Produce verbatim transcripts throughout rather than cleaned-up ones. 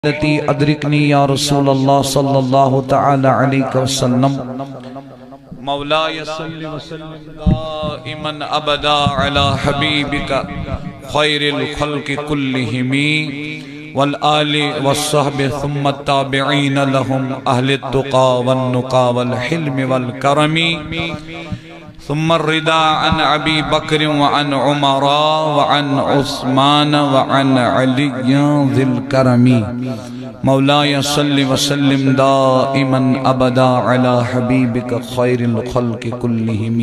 التي أدركني يا رسول الله صلى الله تعالى عليه وسلم. مولاي صل وسلم دائما أبدا على حبيبك خير الخلق كلهم والآل والصحب ثم التابعين لهم أهل التقى والنقى والحلم والكرم. ثم الرضا عن أبي بكر وعن عمر وعن عثمان وعن علي ذي الكرم. مولاي صل وسلم دائما أبدا على حبيبك خير الخلق كلهم.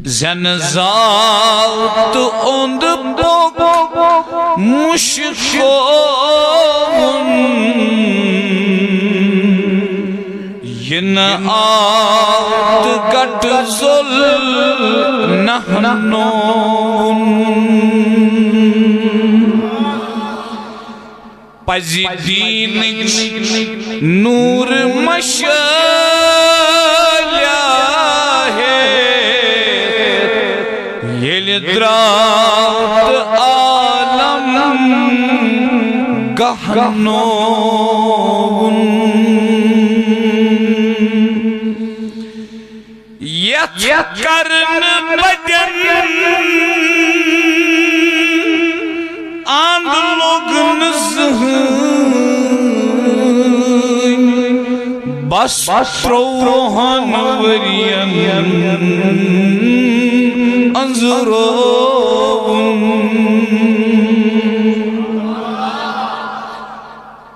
زن زال تہٕ اوٚنٛد پوٚک مُشکوُن۔ یِنہٕ آو تہٕ گٹہٕ زوٚل نہنووُن۔ پزِ دیٖنٕچ نوٗر مشعلہ ہیٚتھ ییٚلہِ درٛاو تہٕ عالم گہنووُن۔ یتھ کرنہٕ بدٮ۪ن اند لوٚگ نہٕ زٕہٕنۍ۔ بس ترٛۆوُہن ؤرین أنٛزرووُن۔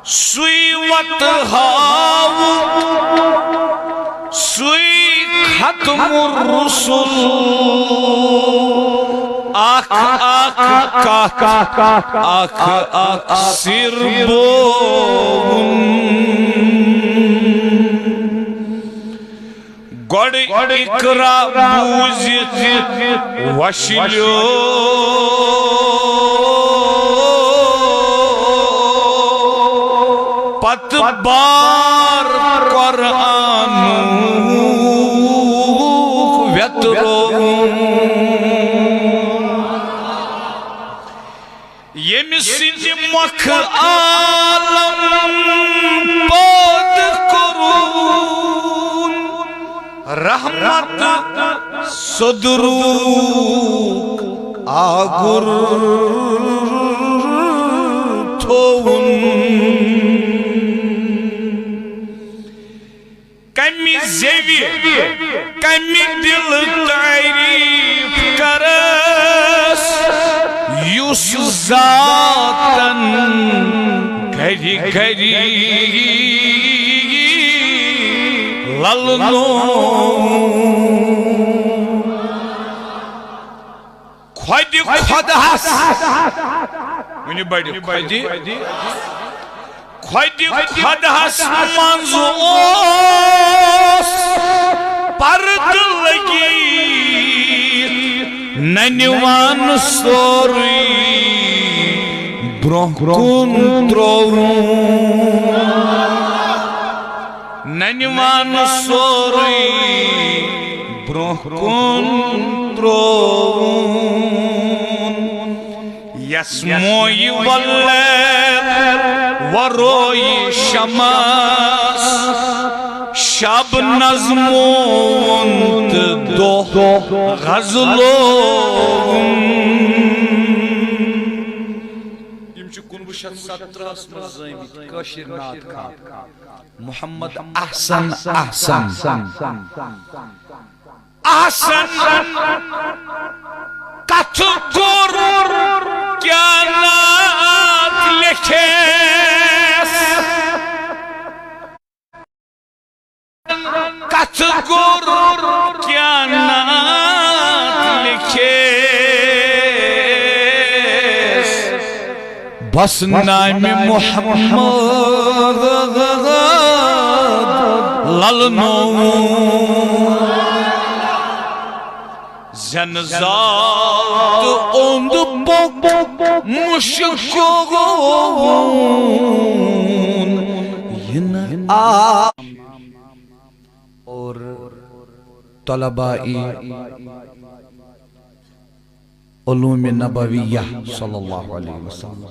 سُے وتہٕ ہاوُکھ، سُے ختم الرسل۔ اکھ اکھ کتھ، اکھ اکھ سر بووُن۔ گۄڈٕ اقرا بوٗزِتھ وۄشلیو، پتہٕ بار قرآنُک ویترووُن۔ ییٚمہِ سٕنٛدِ مۄکھٕ عالم پٲدٕ کوٚرُن، رحمت صدروٗک آگُر تھووُن۔ کمہِ زیوِ، کمہِ دِلہٕ تعریٖف کرس، یُس ذاتن گرِ گرِ للنووُن۔ خۄدِ خۄدہس، ؤنِو بڑِ، خۄدِ، خۄدِ خۄدہس منٛز اوس پردٕ لٔگِتھ، ننہِ وان سورُے برٛونٛہہ کُن ترٛووُن۔ ننہِ وان سورُے برٛونٛہہ کُن ترٛووُن۔ یس مویہِ ولید ورویہِ شمس، شب نظمووُن تہٕ دۄہ غزلووُن۔ یِم چھِ کُنوُہ شیٚتھ ستترہس منٛز زٲمٕتۍ کٲشِر نعت خواں۔ محمد احسن احسن۔ احسن کتھٕ کوٚر کیٛاہ نعت لیکھیس؟ کتھٕ کوٚر کیٛاہ نعت لیکھیس؟ بس نامِ محمد للنووُن۔ زن زال تہٕ اوٚنٛد پوٚک مُشکووُن۔ یِنہٕ آ اور طلباء علوم نبویہ صلی اللہ علیہ وسلم۔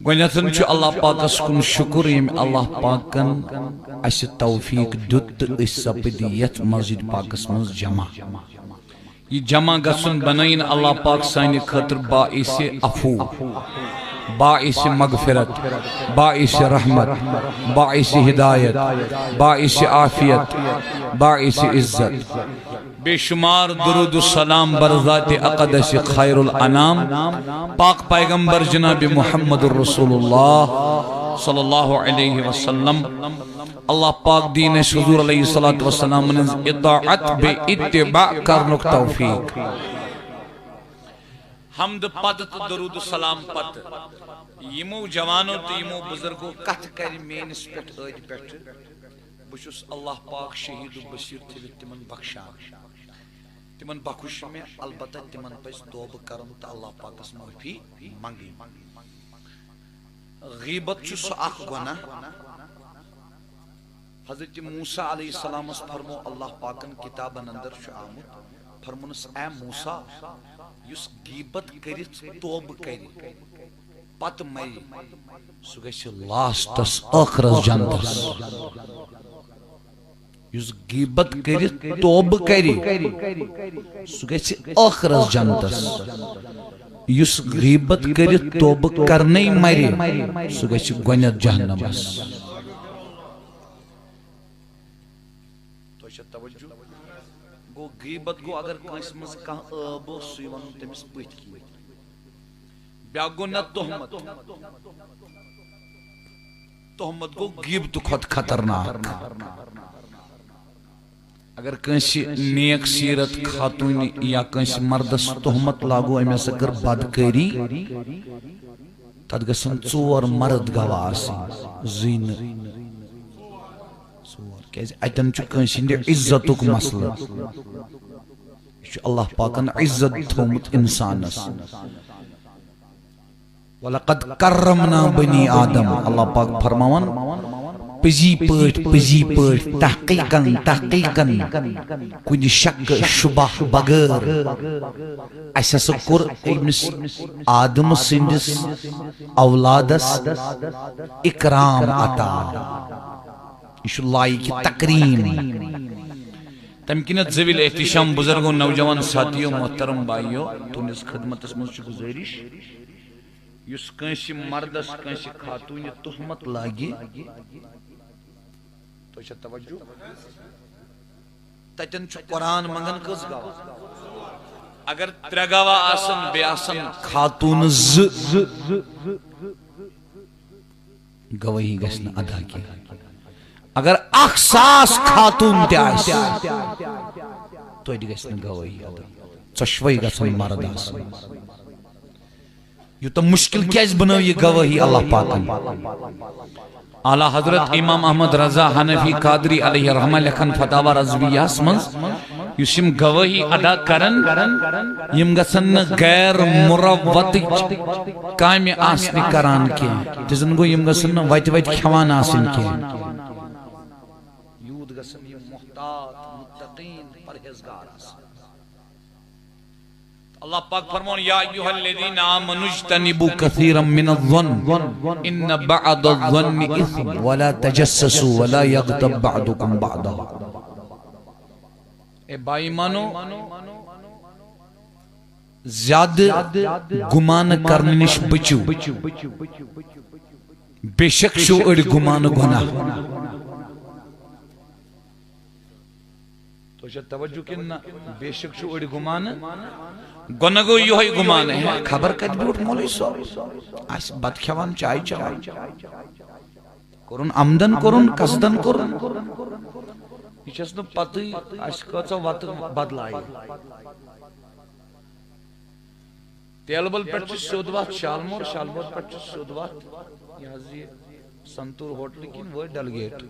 گۄڈنیتھن چھُ اللہ پاکس کُن شُکر، ییٚمۍ اللہ پاکن اسہِ توفیق دیُت تہٕ أسۍ سپٕدۍ یتھ مسجد پاکس منٛز جمع۔ یہِ جمع گژھُن بنٲیِن اللہ پاک سانہِ خٲطرٕ باعث عفو، باعث مغفرت، باعث رحمت، باعث ہدایت، باعث عافیت، باعث عزت۔ بے شمار درود و سلام بر ذات اقدس خیر الانام، پاک پیغمبر جناب محمد رسول اللہ صلی اللہ علیہ وسلم۔ اللہ پاک دین اسہِ حضور علیہ الصلوۃ والسلام ہٕنٛز اطاعت بے اتباع کرنُک توفیق۔ حمد پتہٕ تہٕ درود و سلام پتہٕ یِمو جوانو تہٕ یِمو بزرگو کتھ کرِ میٲنِس پٮ۪ٹھ، ٲدِ پٮ۪ٹھ۔ بہٕ چھُس اللہ پاک شہید و بصیر تھٲوِتھ تِمن بخشان۔ تِمن بخش مےٚ، البتہ تِمن پزِ توبہٕ کرُن تہٕ اللہ پاکس معٲفی منگٕنۍ۔ غیبت چھُ سُہ اکھ گۄناہ۔ حضرت موسیٰ علیہ السلامس فرمو اللہ پاکن کتابن اندر چھُ آمُت، فرمونس، اے موسیٰ، یُس غیبت کٔرِتھ توبہٕ کرِ، پتہٕ مرِ، سُہ گژھِ لاسٹس ٲخرس جنتس۔ یُس غیبت کٔرِتھ توبہٕ کرِ، سُہ گژھِ ٲخرس جنتس۔ یُس غیبت کٔرِتھ توبہٕ کرنے مرِ، سُہ گژھِ گۄڈنیتھ جہنمس۔ تۄہہِ چھا توجہ؟ گوٚو، غیبت گوٚو، اگر کٲنٛسہِ منٛز کانٛہہ عٲب اوس، سُے وَنُن تٔمِس پٔتھۍ کِنۍ۔ بیٛاکھ گوٚو نہ تہمت۔ تہمت گوٚو غیبتہٕ کھۄتہٕ خطرناک۔ اگر کٲنٛسہِ نیک سیرت خاتوٗنہِ یا کٲنٛسہِ مردس تہمت لاگو، أمۍ ہسا کٔر بدکٲری، تتھ گژھن ژور مرد گواہ آسٕنۍ، زٕے نہٕ۔ ژور۔ کیازِ اتٮ۪ن چھُ کٲنٛسہِ ہٕنٛدِ عزتُک مسلہٕ۔ یہِ چھُ اللہ پاکن عزت تھوٚومُت انسانس۔ وَلَقَدْ كَرَّمْنَا بَنِي آدَمَ۔ اللہ پاک فرماوان، پٔزی پٲٹھۍ، پٔزی پٲٹھۍ، تحقیقاً، تحقیقاً، کُنہِ شک شبہ بغٲر، اسہِ ہسا کوٚر أمِس آدم سٕنٛدِس اولادس اکرام عطا۔ یہِ چھُ لایق تکریم۔ تمہِ کِنٮ۪تھ ذوی الاحتشام بزرگو، نوجوان ساتھیو، محترم بایو، تُہنٛدِس خدمتس منٛز چھِ گُزٲرِش، یُس کٲنٛسہِ مردس، کٲنٛسہِ خاتوٗنہِ تہمت لاگہِ، تُہۍ چھا توجہ؟ تتٮ۪ن چھُ قرآن منٛگان کٔژ گواہ؟ اگر ترٛےٚ گواہ آسن، بیٚیہِ آسن خاتوٗنہٕ زٕ، گوٲہی گژھِ نہٕ ادا کینٛہہ۔ اگر اکھ ساس خاتوٗن تہِ آسہِ، توتہِ گژھِ نہٕ گوٲہی ادا۔ ژۄشوے گژھن مرد آسٕنۍ۔ یوٗتاہ مُشکِل کیازِ بنٲو یہِ گوٲہی اللہ پاکن؟ اعلیٰ حضرت امام احمد رضا حنفی قادری علیہ رحمہ لیکھن فتاویٰ رضویہس منٛز، یُس یِم گوٲہی ادا کرن، یِم گژھن نہٕ غیر مروتٕچ کامہِ آسنہِ کران کینٛہہ۔ تہِ زن گوٚو، یِم گژھن نہٕ وتہِ وتہِ کھٮ۪وان آسٕنۍ کینٛہہ۔ یوٗت گژھن یِم محتاط، متقین، پرہیزگار آسٕنۍ۔ اللہ پاک فرماوان، یا ایھا الذین آمنوا اجتنبوا کثیرا من الظن ان بعض الظن اثم ولا تجسسوا ولا یغتب بعضکم بعضا۔ اے با ایمانو، زیادٕ گُمان کرنہٕ نِش بٔچِو، بے شک چھُ أڑۍ گُمانہٕ گۄناہ۔ تۄہہِ چھا توجہ کِنہٕ نہ؟ بے شک چھُ أڑۍ گُمانہٕ۔ گۄناہ گوٚو یِہوٚے گُمانہٕ، ہے، خبر کتہِ بیوٗٹھ مولوی صٲب؟ آسہِ بتہٕ کھٮ۪وان، چاے چٮ۪وان۔ کوٚرُن عمدن کوٚرُن، قصدن کوٚرُن۔ یہِ چھَس نہٕ پتہٕے اَسہِ کۭژاہ وَتہٕ بدلایہِ۔ تیلہٕ بل پٮ۪ٹھ چھُ سیوٚد وَتھ شالمور، شالمور پٮ۪ٹھ چھُ سیوٚد وَتھ، یہِ حظ یہِ سنتور ہوٹلہٕ کِنۍ وٲتۍ ڈل گیٹ۔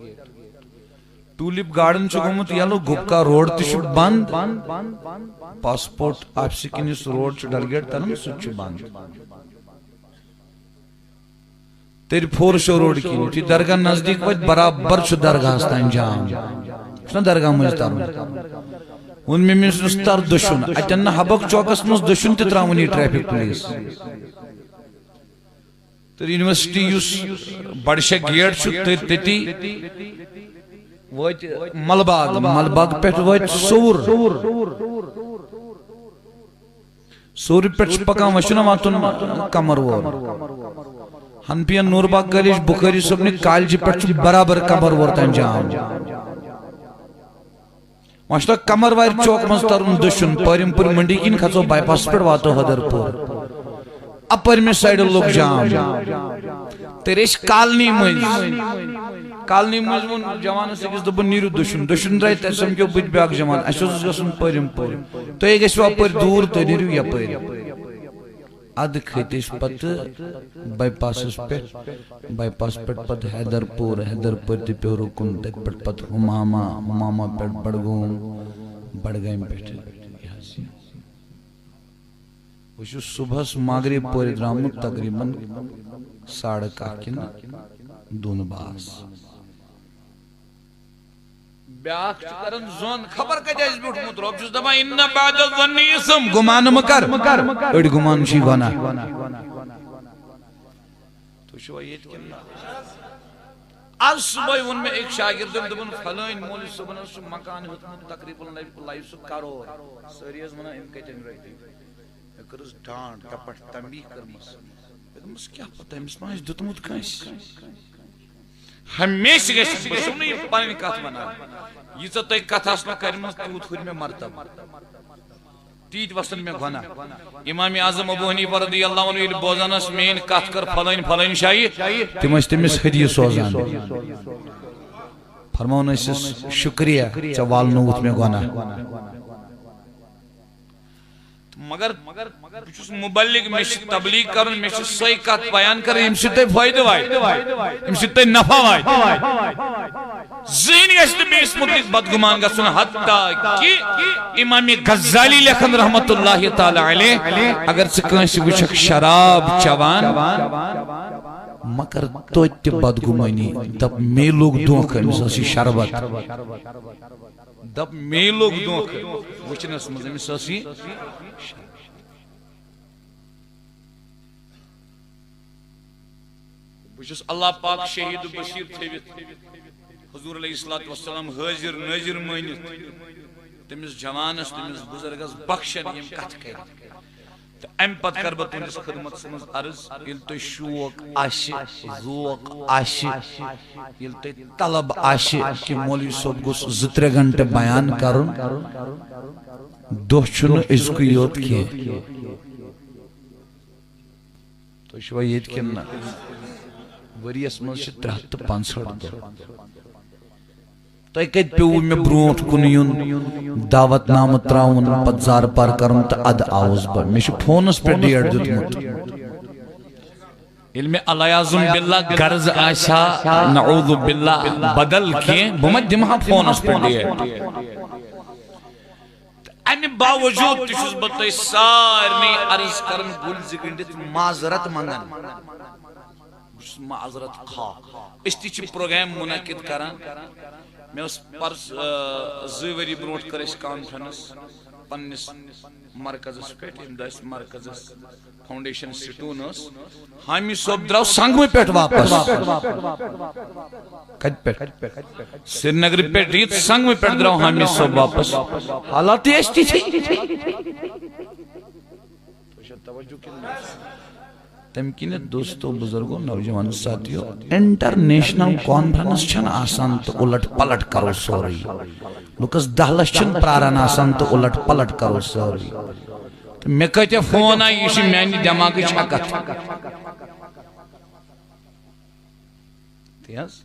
ٹولپ گارڈن چھُ گوٚمُت یَلہٕ، گُپکا روڈ تہِ چھُ بنٛد، پاسپورٹ آفسہٕ کِنۍ یُس روڈ چھُ ڈل گیٹ تران، سُہ تہِ چھُ بنٛد۔ تیٚلہِ فور شو روڈ کِنۍ، یُتھُے درگاہ نزدیٖک واتہِ، برابر چھُ درگاہَس تام جام۔ چھُنہ درگاہ مٔنٛزۍ تَرُن؟ ووٚن مےٚ، مےٚ یُس تَر دٔچھُن، اَتٮ۪ن نہٕ حبق چوکَس منٛز دٔچھُن تہِ ترٛاوُن یہِ ٹریفک پُلیٖس۔ یونیورسٹی یُس بڈشاہ گیٹ چھُ، تٔتھۍ تٔتی وٲتۍ ملباغ، ملباغ پٮ۪ٹھ وٲتۍ سوٚوُر۔ سوٚورِ پٮ۪ٹھ چھُ پکان، وۄنۍ چھُنہ واتُن کمر وور۔ حنفیَن نور باغ کالیج بخاری صٲبنہِ کالجہِ پٮ۪ٹھ چھُ برابر کمر وور تام جام۔ وۄنۍ چھُ تۄہہِ کمروارِ چوک منٛز ترُن دٔچھُن، پٲرِم پورِ منڈی کِنۍ کھژو بائی پاسس پٮ۪ٹھ، واتو حیدر پور۔ اپٲرمہِ سایڈٕ لوٚگ جام۔ تیٚلہِ ٲسۍ کالنی مٔنٛزۍ۔ کالنی مٔنٛزۍ ووٚن جوانس أکِس، دوٚپُن، "نیٖرِو دٔچھُن۔" دٔچھُن درٛاے، تَتہِ سمکھیو بہٕ تہِ بیٛاکھ جوان، اَسہِ اوس گژھُن پٲرِم پورِ۔ تُہۍ گژھِو اپٲرۍ دوٗر، تُہۍ نیٖرِو یپٲرۍ۔ ادٕ کھٔتۍ أسۍ پتہٕ بائی پاسس پٮ۪ٹھ، بائی پاس پٮ۪ٹھ پتہٕ حیدر پور، حیدر پورِ تہِ پیوٚو رُکُن، تتہِ پٮ۪ٹھ پتہٕ ہمامہ، ہمامہ پٮ۪ٹھ بڈگوم، بڈگامہِ پٮ۪ٹھ یہِ حظ یہِ۔ بہٕ چھُس صبحس مغرب پورِ درٛامُت تقریباً ساڑٕ کاہ کِنہٕ دۄن باس۔ بیٛاکھ چھُ کران ظۄن، خبر کتہِ آسہِ بیوٗٹھمُت۔ رۄب چھُس دپان، "ان بعد الظن اثم"، گُمان مہٕ کر۔ أڑۍ گُمان چھُے گۄناہ۔ تُہۍ چھِوا ییٚتہِ کِنہٕ نہ؟ از صبحٲے ووٚن مےٚ أکۍ شاگردن، دوٚپُن، "فلٲنۍ مولوی صٲبن حظ چھُ مکان ہیوٚتمُت تقریباً لگہِ، لگہِ سُہ کرور۔" سٲری حظ ونان، "أمۍ کتہِ أنۍ رۄپیہِ؟" مےٚ کٔرٕس ڈانٹ، ڈپٹھ، تنبیہ کٔرمٕژ۔ مےٚ دوٚپمَس، "کیٛاہ پتہ، أمِس ما آسہِ دیُتمُت کٲنٛسہِ؟" ہمیشہِ گژھِ، بہٕ چھُس نہٕ یہِ پنٕنۍ کتھ ونان، ییٖژاہ تۄہہِ کتھ آسنو کرِمژ، تیوٗت ہُرِ مےٚ مرتبہٕ۔ تیٖتۍ وسن مےٚ گۄناہ۔ امام اعظم ابو حنیفہ رضی اللہ عنہ ییٚلہِ بوزان ٲس، "میٲنۍ کتھ کٔر فلٲنۍ فلٲنۍ جایہِ"، تِم ٲسۍ تٔمِس ہدیہِ سوزان۔ فرماوان ٲسِس، "شُکریہ، ژےٚ والنووُتھ مےٚ گۄناہ۔" مگر بہٕ چھُس مبلغ، مےٚ چھِ تبلیغ کرُن، مےٚ چھِ سۄے کتھ بیان کرٕنۍ، ییٚمہِ سۭتۍ تۄہہِ فٲیدٕ واتہِ، ییٚمہِ سۭتۍ تۄہہِ نفع واتہِ۔ زٕہٕنۍ گژھِ نہٕ بیٚیِس مُتعلق بدگُمان گژھُن، حتیٰ کہ امام غزالی لیکھن رحمتہ اللہ تعالیٰ علیہ، اگر ژٕ کٲنٛسہِ وٕچھکھ شراب چٮ۪وان، مگر توتہِ تہِ بدگُمٲنی، دپ، "مے لوٚگ دھوکہ، أمِس ٲس یہِ شربت۔" دپ، "مے لوٚگ دھوکہ وٕچھنس منٛز، أمِس ٲس یہِ۔" بہٕ چھُس اللہ پاک شہید و بصیر تھٲوِتھ، حضور علیہ الصلوۃ والسلام حٲضِر نٲظِر مٲنِتھ، تٔمِس جوانس، تٔمِس بُزرگس بخشن یِم کتھٕ کرِ۔ تہٕ امہِ پتہٕ کرٕ بہٕ تُہنٛدِس خدمتس منٛز عرض، ییٚلہِ تۄہہِ شوق آسہِ، ذوق آسہِ، ییٚلہِ تۄہہِ طلب آسہِ کہِ مولوی صٲب گوٚژھ زٕ ترٛےٚ گھنٹہٕ بیان کرُن، دۄہ چھُنہٕ أزکُے یوت کینٛہہ۔ تُہۍ چھِوا ییٚتہِ کِنہٕ نہ؟ ؤریَس منٛز چھِ ترٛےٚ ہَتھ تہٕ پانٛژہٲٹھ دۄہ۔ تۄہہِ کَتہِ پیوٚوُ مےٚ برونٛٹھ کُن یُن، دعوت نامہٕ ترٛاوُن، پَتہٕ زارٕ پار کَرُن تہٕ اَدٕ آوُس بہٕ؟ مےٚ چھُ فونَس پٮ۪ٹھ ڈیٹ دیُتمُت۔ ییٚلہِ مےٚ العیاذ باللہ غرض آسہِ ہا، نعوذ باللہ، بدل کینٛہہ، بہٕ ما دِمہٕ ہا فونَس پٮ۪ٹھ ڈیٹ؟ تہٕ اَمہِ باوجوٗد تہِ چھُس بہٕ تۄہہِ سارنٕے عرض کران، گُلۍ زٕ گٔنٛڈِتھ معذرت منٛگان۔ بہٕ چھُس معذرت خواہ۔ أسۍ تہِ چھِ پروگرام منعقد کران۔ مےٚ ٲس پرس-، آ، زٕ ؤری برونٛٹھ کٔر اَسہِ کانفرنس پننِس مرکزس پٮ۪ٹھ، ییٚمہِ دۄہ اَسہِ مرکزس فاؤنڈیشن سٹون ٲس۔ حامی صٲب درٛاو سنگمہٕ پٮ۪ٹھ واپس۔ کتہِ پٮ۪ٹھ؟ سرینگرٕ پٮ۪ٹھ یِتھ سنگمہٕ پٮ۪ٹھ درٛاو حامی صٲب واپس۔ حالات تہِ ٲسۍ تِتھی۔ تمہِ کِنٮ۪تھ دوستو، بزرگو، نوجوان ساتھیو، انٹرنیشنل کانفرنس چھنہٕ آسان تہٕ اُلٹ پلٹ کرو سورُے۔ لُکس دَہ لچھ چھِنہٕ پراران آسان تہٕ اُلٹ پلٹ کرو سورُے۔ تہٕ مےٚ کۭتیاہ فون آیہِ، یہِ چھِ میانہِ دٮ۪ماغٕچ اکھ کتھ۔ تی حظ۔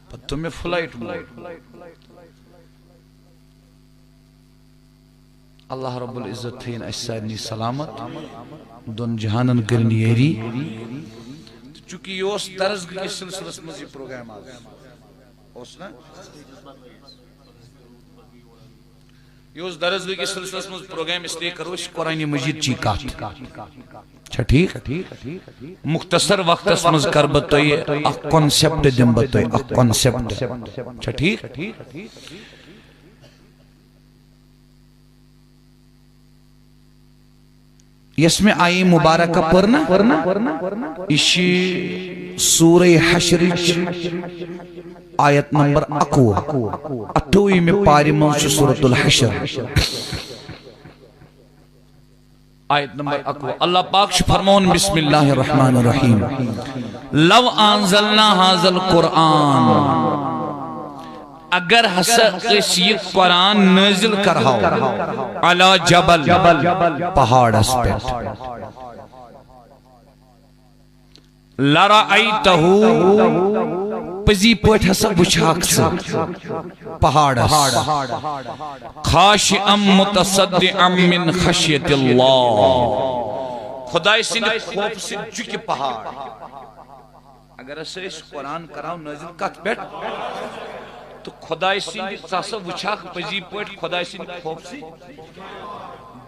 پتہٕ تھوٚو مےٚ فلائٹ موڈ۔ اللہ رب العزت تھٲیِن اَسہِ سارنٕے سلامت، دۄن جہانن کٔرِن یٲری۔ تہٕ چونکہ یہِ اوس درس گٔے کِس سلسلس منٛز یہِ پروگرام آز۔ اوس نا؟ یہِ اوس درس گٔے کِس سلسلس منٛز پروگرام، اس لیے کرو أسۍ قرآن مجید چی کتھ۔ چھا ٹھیک؟ مختصر وقتس منٛز کرٕ بہٕ تۄہہِ اکھ concept، دِمہٕ بہٕ تۄہہِ اکھ concept۔ چھا ٹھیک؟ یۄس مےٚ آیہِ مبارکہ پٔر نا، یہِ چھِ سورہ حشرٕچ آیت نمبر اَکوُہ، اَٹھووُہمہِ پارِ منٛز چھُ سورۃ الحشر۔ آیت نمبر اَکوُہ، اللہ پاک چھُ فرماوان، بسم اللہ الرحمن الرحیم، لو انزلنا هذا القرآن، اگر ہسا أسۍ یہِ قرآن نٲزِل کرہاو، علی جبل، پہاڑس پٮ۪ٹھ، لرأیتہ، پٔزی پٲٹھۍ ہسا وٕچھہکھ ژٕ پہاڑس، خاشعا متصدعا من خشیت اللہ، خداے سٕنٛدِ خوفہٕ سۭتۍ جُکہِ پہاڑ۔ اگر ہسا أسۍ قرآن کرہو نٲزِل کتھ پٮ۪ٹھ؟ تہٕ خداے سٕنٛدِ، ژٕ ہسا وٕچھہکھ پٔزی پٲٹھۍ خداے سٕنٛدِ خوفہٕ سۭتۍ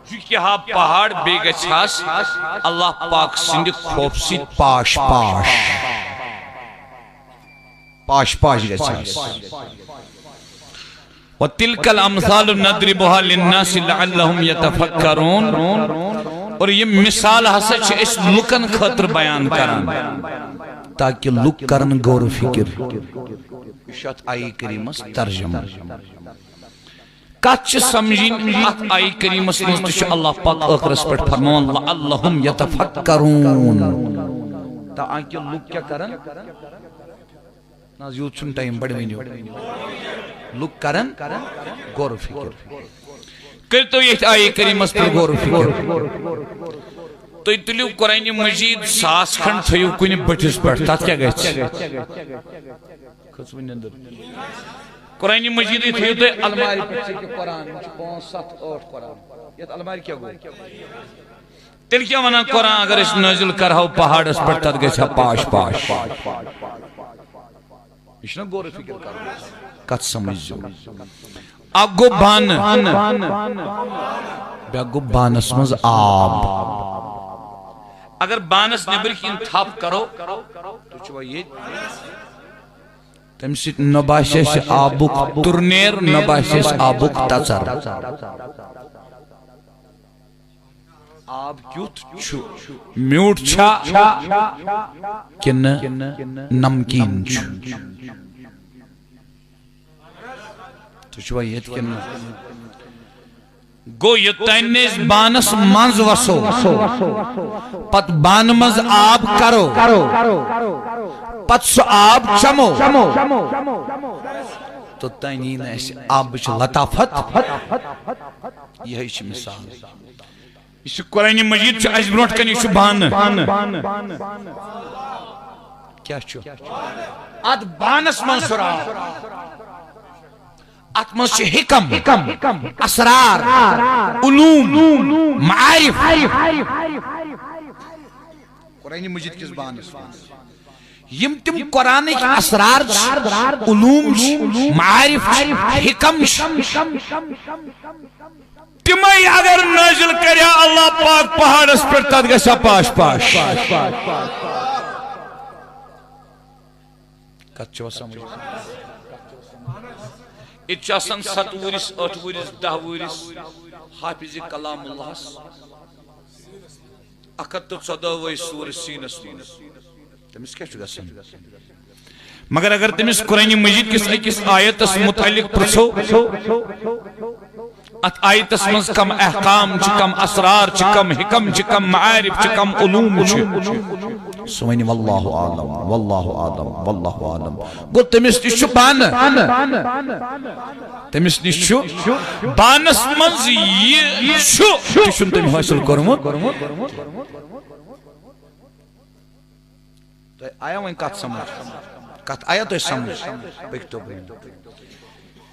جُکہِ ہا پہاڑ، بیٚیہِ گژھِ ہس اللہ پاک سٕنٛدِ خوفہٕ سۭتۍ پاش پاش۔ پاش پاش گژھِ ہس۔ وَتِلْکَ الْأَمْثَالُ نَضْرِبُهَا لِلنَّاسِ لَعَلَّهُمْ يَتَفَکَّرُونَ۔ اور یہِ مثال ہسا چھِ أسۍ لُکن خٲطرٕ بیان کران، تاکہ لُکھ کرن غور و فکر۔ یہِ چھُ اتھ آیہِ کریٖمس ترجمہٕ۔ کتھ چھِ سمجھِنۍ اتھ آیہِ کریٖمس منٛز تہِ چھُ اللہ پاک ٲخرس پٮ۪ٹھ فرماوان، لَعَلَّهُمْ يَتَفَکَّرُونَ۔ تاکہ لُکھ کیٛاہ کرن؟ نہ حظ، یوٗت چھُنہٕ ٹایم، بڑٕ ؤنِو۔ لُکھ کرن غور و فکر۔ کٔرۍتو ییٚتھۍ آیہِ کریٖمس پٮ۪ٹھ غور و فکر۔ تُہۍ تُلِو قرآنِ مجیٖد ساس کھنڈ، تھٲیِو کُنہِ بٔٹھِس پٮ۪ٹھ، تتھ کیٛاہ گژھِ؟ کھٔژوٕ نیٚنٛدٕر؟ قرآنِ مجیٖدٕے تھٲیِو تُہۍ المارِ پٮ۪ٹھ، ژےٚ کیٛاہ قرآن؟ یِم چھِ پانٛژھ، ستھ، ٲٹھ قرآن۔ یتھ المارِ کیٛاہ گوٚو؟ تیٚلہِ کیٛاہ ونان قرآن، اگر أسۍ نٲزِل کرہو پہاڑس پٮ۪ٹھ، تتھ گژھِ ہا پاش پاش۔ یہِ چھُنہ غور و فکر کرُن؟ کتھ سمجھ زیو؟ اکھ گوٚو بانہٕ، بیٛاکھ گوٚو بانس منٛز آب۔ اگر بانس نیٚبرۍ کِنۍ تھپھ کرو، تُہۍ چھِوا ییٚتہِ؟ تمہِ سۭتۍ نہ باسہِ اَسہِ آبُک تُرنیر، نہ باسہِ اَسہِ آبُک تژر۔ آب کیُتھ چھُ؟ میوٗٹھ چھا کِنہٕ نمکیٖن چھُ؟ تُہۍ چھِوا ییٚتہِ کِنہٕ نہ؟ گوٚو، یوٚتانۍ نہٕ أسۍ بانس منٛز وسو، پتہٕ بانہٕ منٛز آب کرو، پتہٕ سُہ آب چمو، توٚتانۍ یی نہٕ اَسہِ آبٕچ لطافت۔ یِہوٚے چھِ مثال۔ یُس یہِ قرآنِ مجیٖد چھُ اَسہِ برٛونٛٹھ کَنہِ، یہِ چھُ بانہٕ۔ کیٛاہ چھُ؟ اَتھ بانَس منٛز چھُ راز۔ اَتھ منٛز چھِ حِکم، اسرار، علوم، معارف۔ قرآنِ مجیٖد کِس بانَس منٛز۔ یِم تِم قرآنٕکۍ اسرار چھِ، علوم چھِ، معارف چھِ، حِکم چھِ، تِمے اگر نٲزِل کرِ ہا اللہ پاک پہاڑس پٮ۪ٹھ، تتھ گژھِ ہا پاش پاش۔ کتھ چھوا سمجھ؟ ییٚتہِ چھُ آسان ستہٕ وُہرِس، ٲٹھٕ وُہرِس، دَہ وُہرِس حافظِ کلام اللہس اکھ ہتھ تہٕ ژۄدہ وے سورٕ سیٖنس منٛز۔ تٔمِس کیٛاہ چھُ گژھان؟ مگر اگر تٔمِس قرآنِ مجیٖد کِس أکِس آیتس متعلق پرٛژھو، اتھ آیتس منٛز کم احکام چھِ، کم اسرار چھِ، کم حکم چھِ، کم معارف چھِ، کم علوم چھِ، سُہ ونہِ، "واللہ اعلم، واللہ اعلم، واللہ اعلم۔" گوٚو، تٔمِس نِش چھُ بانہٕ۔ تٔمِس نِش چھُ بانس منٛز یہِ چھُ، تہِ چھُنہٕ تٔمۍ حٲصِل کوٚرمُت۔ تۄہہِ آیا وۄنۍ کتھ سمجھ؟ کتھ آیا تۄہہِ سمجھ؟ پٔکۍتو برٛونٛہہ۔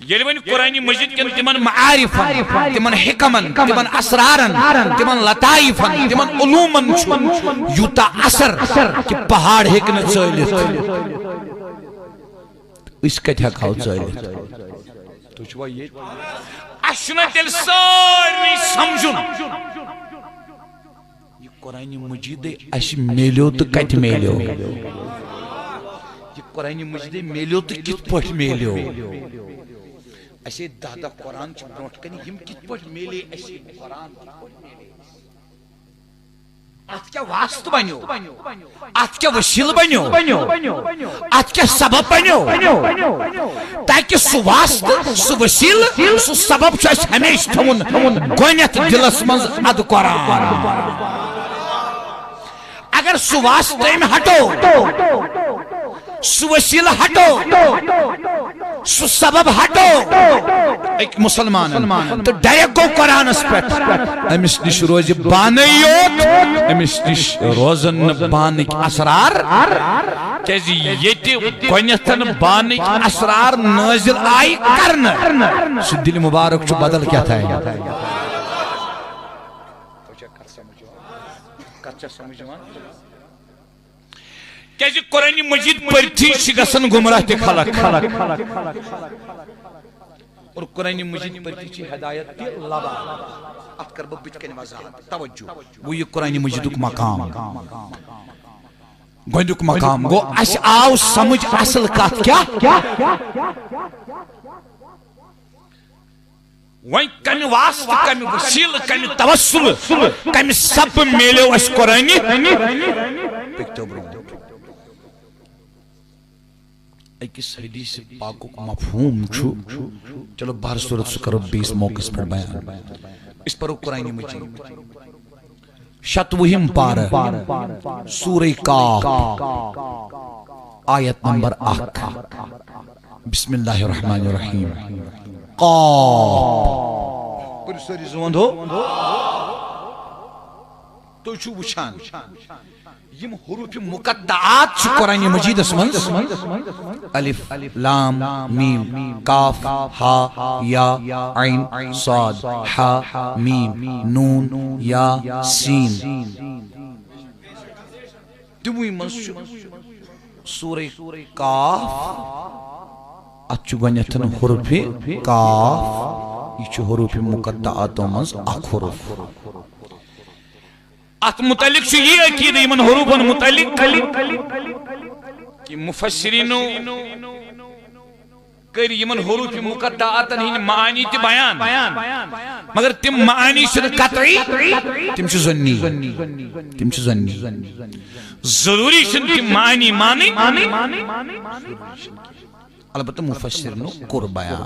ییٚلہِ وۄنۍ قرآنِ مجیٖد کٮ۪ن تِمن معارفن، تِمن حِکمن، تِمن اسرارن، تِمن لطائفن، تِمن علومن چھُ یوٗتاہ اثر کہِ پہاڑ ہیٚکہِ نہٕ ژٲلِتھ۔ أسۍ کتہِ ہٮ۪کہو ژٲلِتھ؟ تُہۍ چھِوا ییٚتہِ؟ اَسہِ چھُنہ تیٚلہِ سارنٕے سمجھُن، یہِ قرآنِ مجیٖدٕے اَسہِ میلیو تہٕ کتہِ میلیو؟ یہِ قرآنِ مجیٖدٕے میلیو تہٕ کِتھ پٲٹھۍ میلیو؟ اَسے دَہ دَہ قرآن چھِ برونٛٹھ کَنہِ، یِم کِتھ پٲٹھۍ میلے اَسہِ؟ یہِ قرآن کِتھ پٲٹھۍ میلے اَسہِ؟ اتھ کیٛاہ واسطہٕ بنیو؟ اتھ کیٛاہ وسیلہٕ بنیو؟ اتھ کیٛاہ سبب بنیو؟ تاکہ سُہ واسطہٕ، سُہ وسیلہٕ، سُہ سبب چھُ اسہِ ہمیشہِ تھاوُن گۄڈنیتھ دلس منٛز ادٕ قرآن۔ اگر سُہ واسطہٕ أمۍ ہٹو، سُہ وسیلہٕ ہٹو، سُہ سبب ہٹو أکۍ مسلمانن تہٕ ڈائریکٹ گوٚو قرآنس پٮ۪ٹھ، أمِس نِش روزِ بانٕے یوت، أمِس نِش روزن نہٕ بانٕکۍ اسرار، کیازِ ییٚتہِ گۄڈنیتھن بانٕکۍ اسرار نٲزِل آیہِ کرنہٕ، سُہ دِلہِ مُبارک چھُ بدل کیٛاہ تام۔ کتھ چھا سمجھ یِوان؟ کیازِ قرآن مجید پٔرتھی چھِ گژھان گمراہ تہِ خلق۔ اور قرآن مجید پٔرتھی چھِ ہدایت تہِ لبان۔ اتھ کرٕ بہٕ بٕتھِ کنہِ وضاحت، توجہ۔ گوٚو یہِ قرآن مجیدُک مقام۔ گۄڈنیُک مقام گوٚو، اسہِ آو سمجھ اصل کتھ کیٛاہ۔ وۄنۍ کمہِ واسطہٕ، کمہِ وسیلہٕ، کمہِ توسل، کمہِ سببہٕ میلیو اسہِ قرآنہِ؟ پٔکۍتو برونٛٹھ۔ أکِس حدیث پاکُک مفہوم چھُ، چلو بہر صورت سُہ کرو بیٚیِس موقعس پٮ۪ٹھ بیان۔ أسۍ پرو قرآنہِ مجید۔ شتوُہِم پارٕ، سورہ قاف، آیت نمبر اکھ۔ بسم اللہ الرحمن الرحیم۔ قاف۔ کٔرِو سٲری زوند ہو۔ تُہۍ چھِو وٕچھان، یِم حروف مقطعات چھِ قرآن مجیدس منٛز۔ الف، لام، میم، کاف، ہا، یا، عین، صاد، حا، میم، نون، یا، سین۔ تِموٕے منٛز چھُ سورہ قاف، اتھ چھُ گۄڈنیتھ حروف قاف، یہِ چھُ حروف مقطعاتو منٛز اکھ حرف۔ اتھ متعلق چھُ یہِ عقیدٕ یِمن حروفن متعلق کہ مفسرینو کٔرۍ یِمن حروف مقطعاتن ہٕنٛدۍ معانی تہِ بیان، مگر تِم معانی چھِنہٕ قطعی، تِم چھِ ظنی، تِم چھِ ظنی۔ ضروری چھِنہٕ تِم معانی مانٕنۍ۔ البتہ مفسرینو کوٚر بیان۔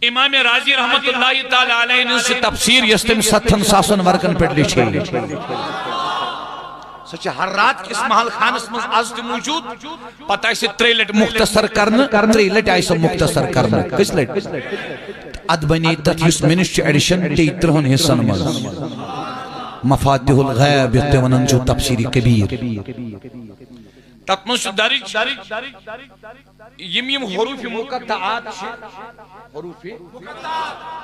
امام رازی رحمت اللہ تعالی علیہ ہٕنٛز سۄ تفسیر یۄس تٔمۍ ستن ساسن ورقن پٮ۪ٹھ لیچھے۔ سۄ چھِ ہر رات کِس محل خانس منٛز از تہِ موجود۔ پتہٕ آیہِ سۄ ترٛیٚیہِ لٹہِ مختصر کرنہٕ، ترٛیٚیہِ لٹہِ آیہِ سۄ مختصر کرنہٕ۔ کٔژِ لٹہِ؟ ادٕ بنے تتھ یُس مےٚ نِش چھُ ایڈیشن تیٚیہِ ترٕٛہن حصن منٛز۔ مفاتیح الغیب یتھ تُہۍ ونان چھِو تفسیر کبیر۔ تتھ منٛز چھُ درج یِم یِم حروف مقطعات چھِ، حروف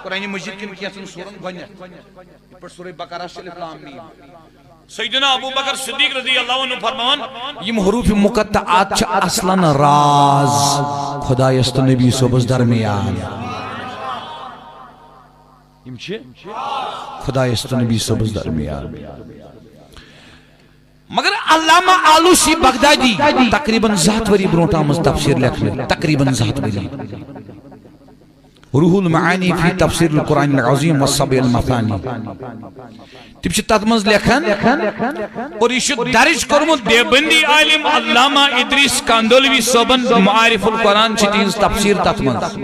قرآن مجید کٮ۪ن کینٛژن سورن گۄڈنٮ۪تھ، یِتھ پٲٹھۍ سورہ بقرہ چھِ الف لام میم۔ سیدنا ابو بکر صدیق رضی اللہ عنہ فرماوان، یِم حروف مقطعات چھِ اصلاً راز خدایس تہٕ نبی صٲبس درمیان۔ یِم چھِ خدایس تہٕ نبی صٲبس درمیان۔ مگر علامہ آلوسی بغدادی تقریباً زٕ ہتھ ؤری برونٛٹھ آمٕژ تفسیر لیکھنہٕ، تقریباً زٕ ہتھ ؤری۔ روح المعانی فی تفسیر القرآن العظیم والسبع المثانی۔ تِم چھِ تتھ منٛز لیکھان، اور یہِ چھُ درج کوٚرمُت دیوبندی عالم علامہ ادریس کاندولوی صٲبن، معارف القرآن چھِ تِہنٛز تفسیر تتھ منٛز۔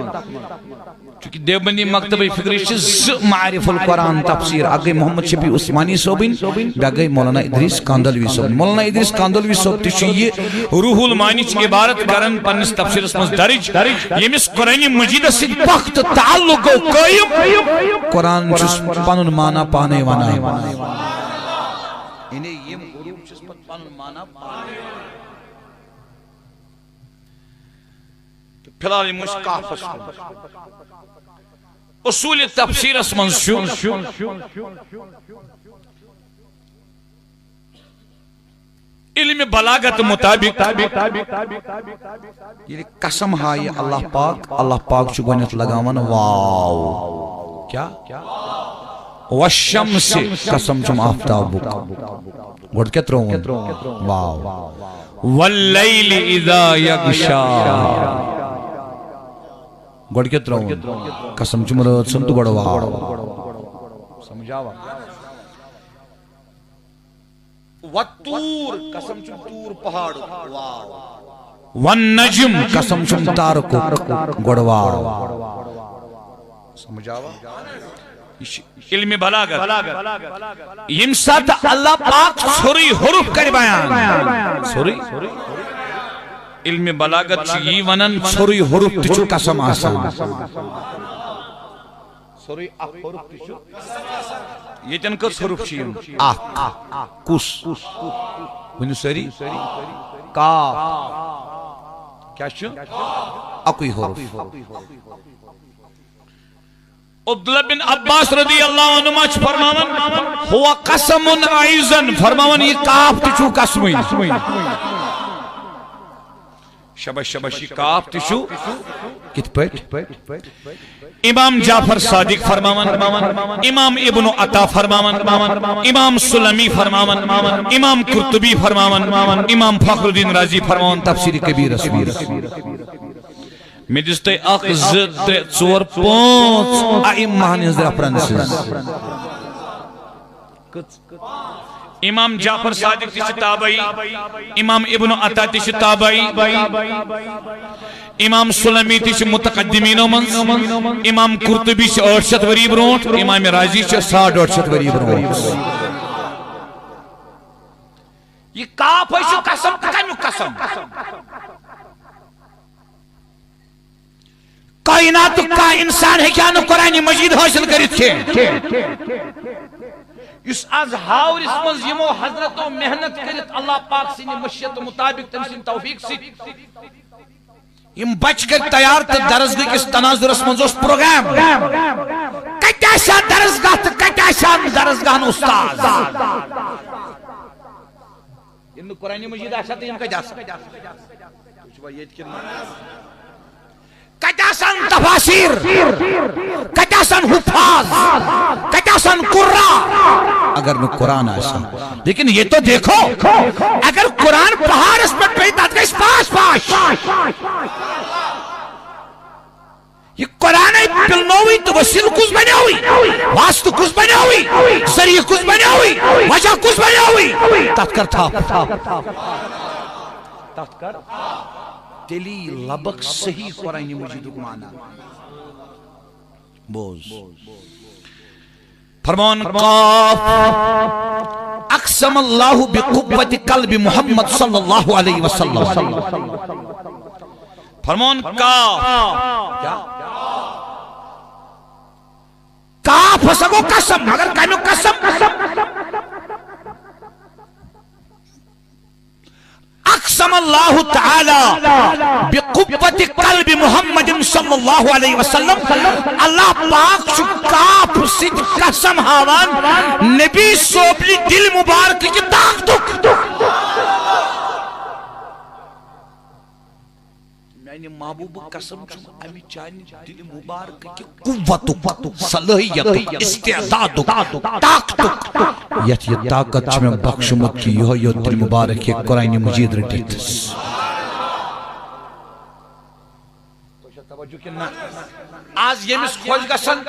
چونکہ دیوبندی مکتبہ فکری چھِ زٕ معارف القرآن تفسیر، اکھ گٔے محمد شفیع عثمانی صٲبٕنۍ، بیٛاکھ گٔے مولانا ادریس کاندلوی صٲبٕنۍ۔ مولانا ادریس کاندلوی صٲب تہِ چھُ یہِ روح المعانی چہِ عبارت کران پننِس تفسیرس منٛز درج، ییٚمِس قرآن مجیدس سۭتۍ پختہٕ تعلق گوٚو قٲیِم، قرآن چھُس پنُن معنی پانے ونان۔ یعنی یِم حروف چھِس پتہٕ پنُن معنی پانے ونان۔ تہٕ فی الحال یِمو أسۍ کافس کُن۔ اصول تفسیرس منٛز چھُ علم بلاغت مطابق ییٚلہِ قسم ہایہِ اللہ پاک، اللہ پاک چھُ گۄڈنٮ۪تھ لگاوان واو۔ کیٛاہ؟ والشمس، قسم چھُم آفتابُک۔ گۄڈٕ کیٛاہ ترٛووُن؟ واو۔ واللیل اذا یغشا۔ گۄڈٕ کیٛاہ ترٛووُن؟ قسم چھُم رٲژ سُنٛد تہٕ گۄڈٕ واو۔ سمجھ آوا؟ والطور، قسم چھُم طور پہاڑُک، واو۔ والنجم، قسم چھُم تارکُک، گۄڈٕ واو۔ سمجھ آوا؟ یہِ چھِ علم بلاغت۔ ییٚمہِ ساتہٕ اللہ پاک ژھوٚرُے حرف کرِ بیان، ژھوٚرُے۔ علم بلاغت چھُ یی ونان، ژھوٚرُے حرف تہِ چھُ قسم آسان۔ ژھوٚرُے اکھ حرف تہِ چھُ۔ ییٚتٮ۪ن کٔژ حرف چھِ یِم؟ اکھ۔ کُس؟ ؤنِو سٲری۔ کاف۔ کیٛاہ چھُ؟ اَکُے حرف۔ عبداللہ بن عباس رضی اللہ عنہما چھِ فرماوان، "هو قسم أيضا"، فرماوان، یہِ کاف تہِ چھُ قسمٕے۔ شاباش، شاباش، یہِ کاف تہِ چھُ۔ کِتھ پٲٹھۍ؟ امام جعفر صادق فرماوان، امام ابن عطا فرماوان، امام سلمی فرماوان، امام قرطبی فرماوان، امام فخر الدین رازی فرماوان تفسیر کبیرس منٛز۔ مےٚ دِژ تۄہہِ اکھ، زٕ، ترٛےٚ، ژور، پانٛژھ ائمہن ہٕنٛز ریفرنسز۔ امام جعفر صادق تہِ چھِ تابعی، امام ابن عطا تہِ چھِ تابعی، امام سلمی تہِ چھِ متقدمینو منٛز، امام قرطبی چھِ ٲٹھ شیٚتھ ؤری برونٛٹھ، امام رازی چھِ ساڑ ٲٹھ شیٚتھ ؤری برونٛٹھ۔ یہِ کاف ہے چھُ قسم، کمیُک قسم؟ کائناتُک کانٛہہ انسان ہیٚکہِ ہا نہٕ قرآن مجید حٲصِل کٔرِتھ کینٛہہ۔ یُس از ہاورِس منٛز یِمو حضرتو محنت کٔرِتھ اللہ پاک سٕنٛدِ مشیت مطابق، تٔمۍ سٕنٛدِ توفیق سۭتۍ یِم بچہٕ کٔرۍ تیار تہٕ درسگاہ کِس تناظرس منٛز اوس پروگرام۔ کتہِ آسہِ ہا درسگاہ تہٕ کتہِ آسہِ ہا درسگاہن استاد؟ ییٚلہِ نہٕ قرآن مجید آسہِ ہا تہٕ یِم کتہِ آسہٕ؟ تُہۍ چھِوا ییٚتہِ کِنہٕ نہ؟ کتہِ آسن تفاسیر؟ کتہِ آسن حفاظ؟ کتہِ آسن قراء؟ اگر نہٕ قرآن آسہِ ہا۔ لیکن یہ تو دیکھو، اگر قرآن پہاڑس پٮ۪ٹھ پیٚیہِ، تتھ گژھِ پاش پاش۔ یہِ قرآنے پِلنووٕے تہٕ وسیلہٕ کُس بنیووٕے؟ واسطہٕ کُس بنیووٕے؟ ذریعہٕ کُس بنیووٕے؟ وجہ کُس بنیووٕے؟ تتھ کر تھپھ۔ تتھ کر۔ تیٚلی لبکھ صحیح قرآن مجیدُک معنی۔ بوز۔ فرمان قاف، اقسم اللہ بقوت قلب محمد صلی اللہ علیہ وسلم۔ فرمان قاف۔ کیا؟ کاف ہسا گو قسم، مگر کمیُک قسم؟ اقسم اللہ تعالی بقوت قلب محمد صلی اللہ علیہ وسلم۔ اللہ پاک چھُ کاف سۭتۍ قسم ہاوان نبی صٲبنہِ دِل مبارک کہِ طاقتُک۔ میانہِ محبوب قسم چھُم امہِ چانہِ دِل مبارک کہِ قوتُک، صلٲحیتُک، استعدادُک، طاقتُک، یتھ یہِ طاقت چھُ مےٚ بخشمُت کہِ یِہوٚے یوت دِل مبارک ہیٚکہِ قرآن مجید رٔٹِتھ۔ توجہ کِنہٕ نہ؟ آز ییٚمِس خۄش گژھن،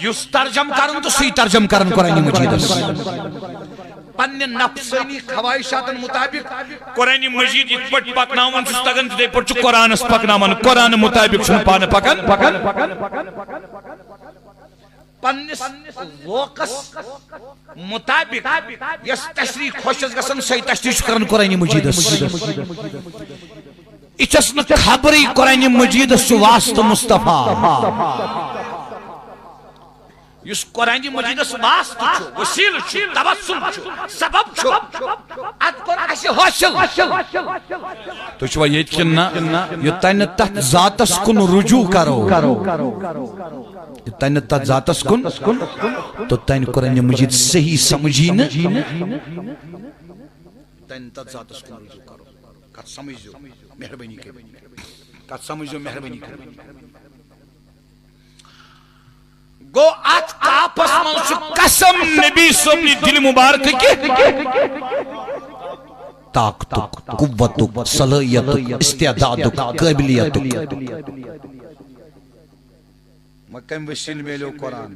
یُس ترجم کرن تہٕ سُے ترجم کرن قرآن مجیدس۔ پننہِ نفسٲنی خواہشاتن مطابق قرآن مجید یِتھ پٲٹھۍ پکناوُن چھُس تگان، تِتھے پٲٹھۍ چھُ قرآنس پکناوان۔ قرآن مطابق چھُنہٕ پانہٕ پکان۔ پننِس ذوقس مطابق یۄس تشریح خۄش چھس گژھان، سۄے تشریح چھُ کران قرآن مجیدس۔ یہِ چھس نہٕ خبرٕے قرآن مجیدس چھُ واسطہٕ مصطفیٰ۔ یُس قرآن مجیدس واسطہٕ چھُ، وسیلہٕ چھُ، توسل چھُ، سبب چھُ، اتھ کوٚر اسہِ حٲصِل۔ تُہۍ چھِوا ییٚتہِ کِنہٕ نہ؟ یوٚتانۍ نہٕ تتھ ذاتس کُن رجوع کرو، یوٚتانۍ نہٕ تتھ ذاتس کُن، توٚتانۍ قرآن مجید صحیح سمجھی نہٕ۔ یوٚتانۍ نہٕ تتھ ذاتس کُن رجوع کرو۔ کتھ سمجھزیو، مہربٲنی کٔرِتھ۔ کتھ سمجھزیو، مہربٲنی کٔرِتھ۔ گو اتھ کاپس منٛز چھُ قسم نبی صٲبنہِ دِلہِ مبارکہٕ کہِ طاقتُک، قوتُک، صلٲحیتُک، استعدادُک، قٲبلیتُک۔ وۄنۍ کمہِ وسیلہٕ میلیو قرآن؟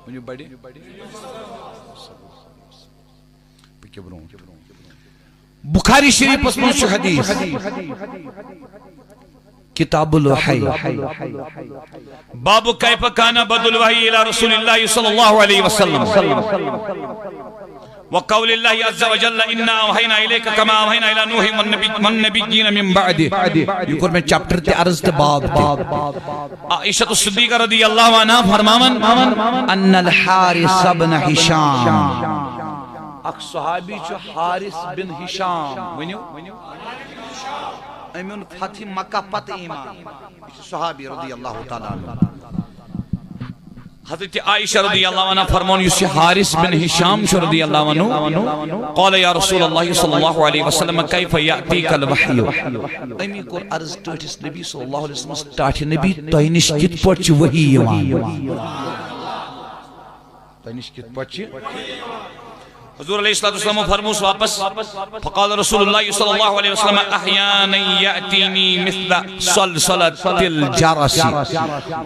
ؤنِو بڑِ۔ پٔکِو برونٛٹھ۔ بخاری شریفس منٛز چھُ حدیث، کتاب الوحی۔ باب کیف کان بدء الوحی الی رسول اللہ صلی اللہ علیہ وسلم۔ وقول اللہ عز وجل، انا اوحینا الیک کما اوحینا الی نوح والنبی-، والنبیین من بعدہ۔ یہِ کوٚر مےٚ چیپٹر تہِ عرض تہٕ باب تہِ۔ عائشہ الصدیقہ رضی اللہ عنہا فرماوان، ان الحارث بن ہشام، اکھ صحابی چھُ حارث بن ہشام، ؤنِو، أمۍ اوٚن فتح مکہ پتہٕ ایمان۔ یہِ چھُ صحابی رضی اللہ تعالیٰ عنہ۔ حضرت عائشہ رضی اللہ عنہا فرماوان، یُس یہِ حارث بن ہشام چھُ رضی اللہ عنہ، قال یا رسول اللہ صلی اللہ علیہ وسلم، کیف یأتیک الوحی؟ أمی کوٚر عرض ٹٲٹھِس نبی صلی اللہ علیہ وسلمس، ٹاٹھہِ نبی، تۄہہِ نِش کِتھ پٲٹھۍ چھِ وحی یِوان؟ تۄہہِ نِش کِتھ پٲٹھۍ چھِ؟ حضور علیہ الصلوۃ والسلام فرموس واپس، فقال رسول اللہ صلی اللہ علیہ وسلم، احیانا یأتینی مثل صلصلۃ الجرس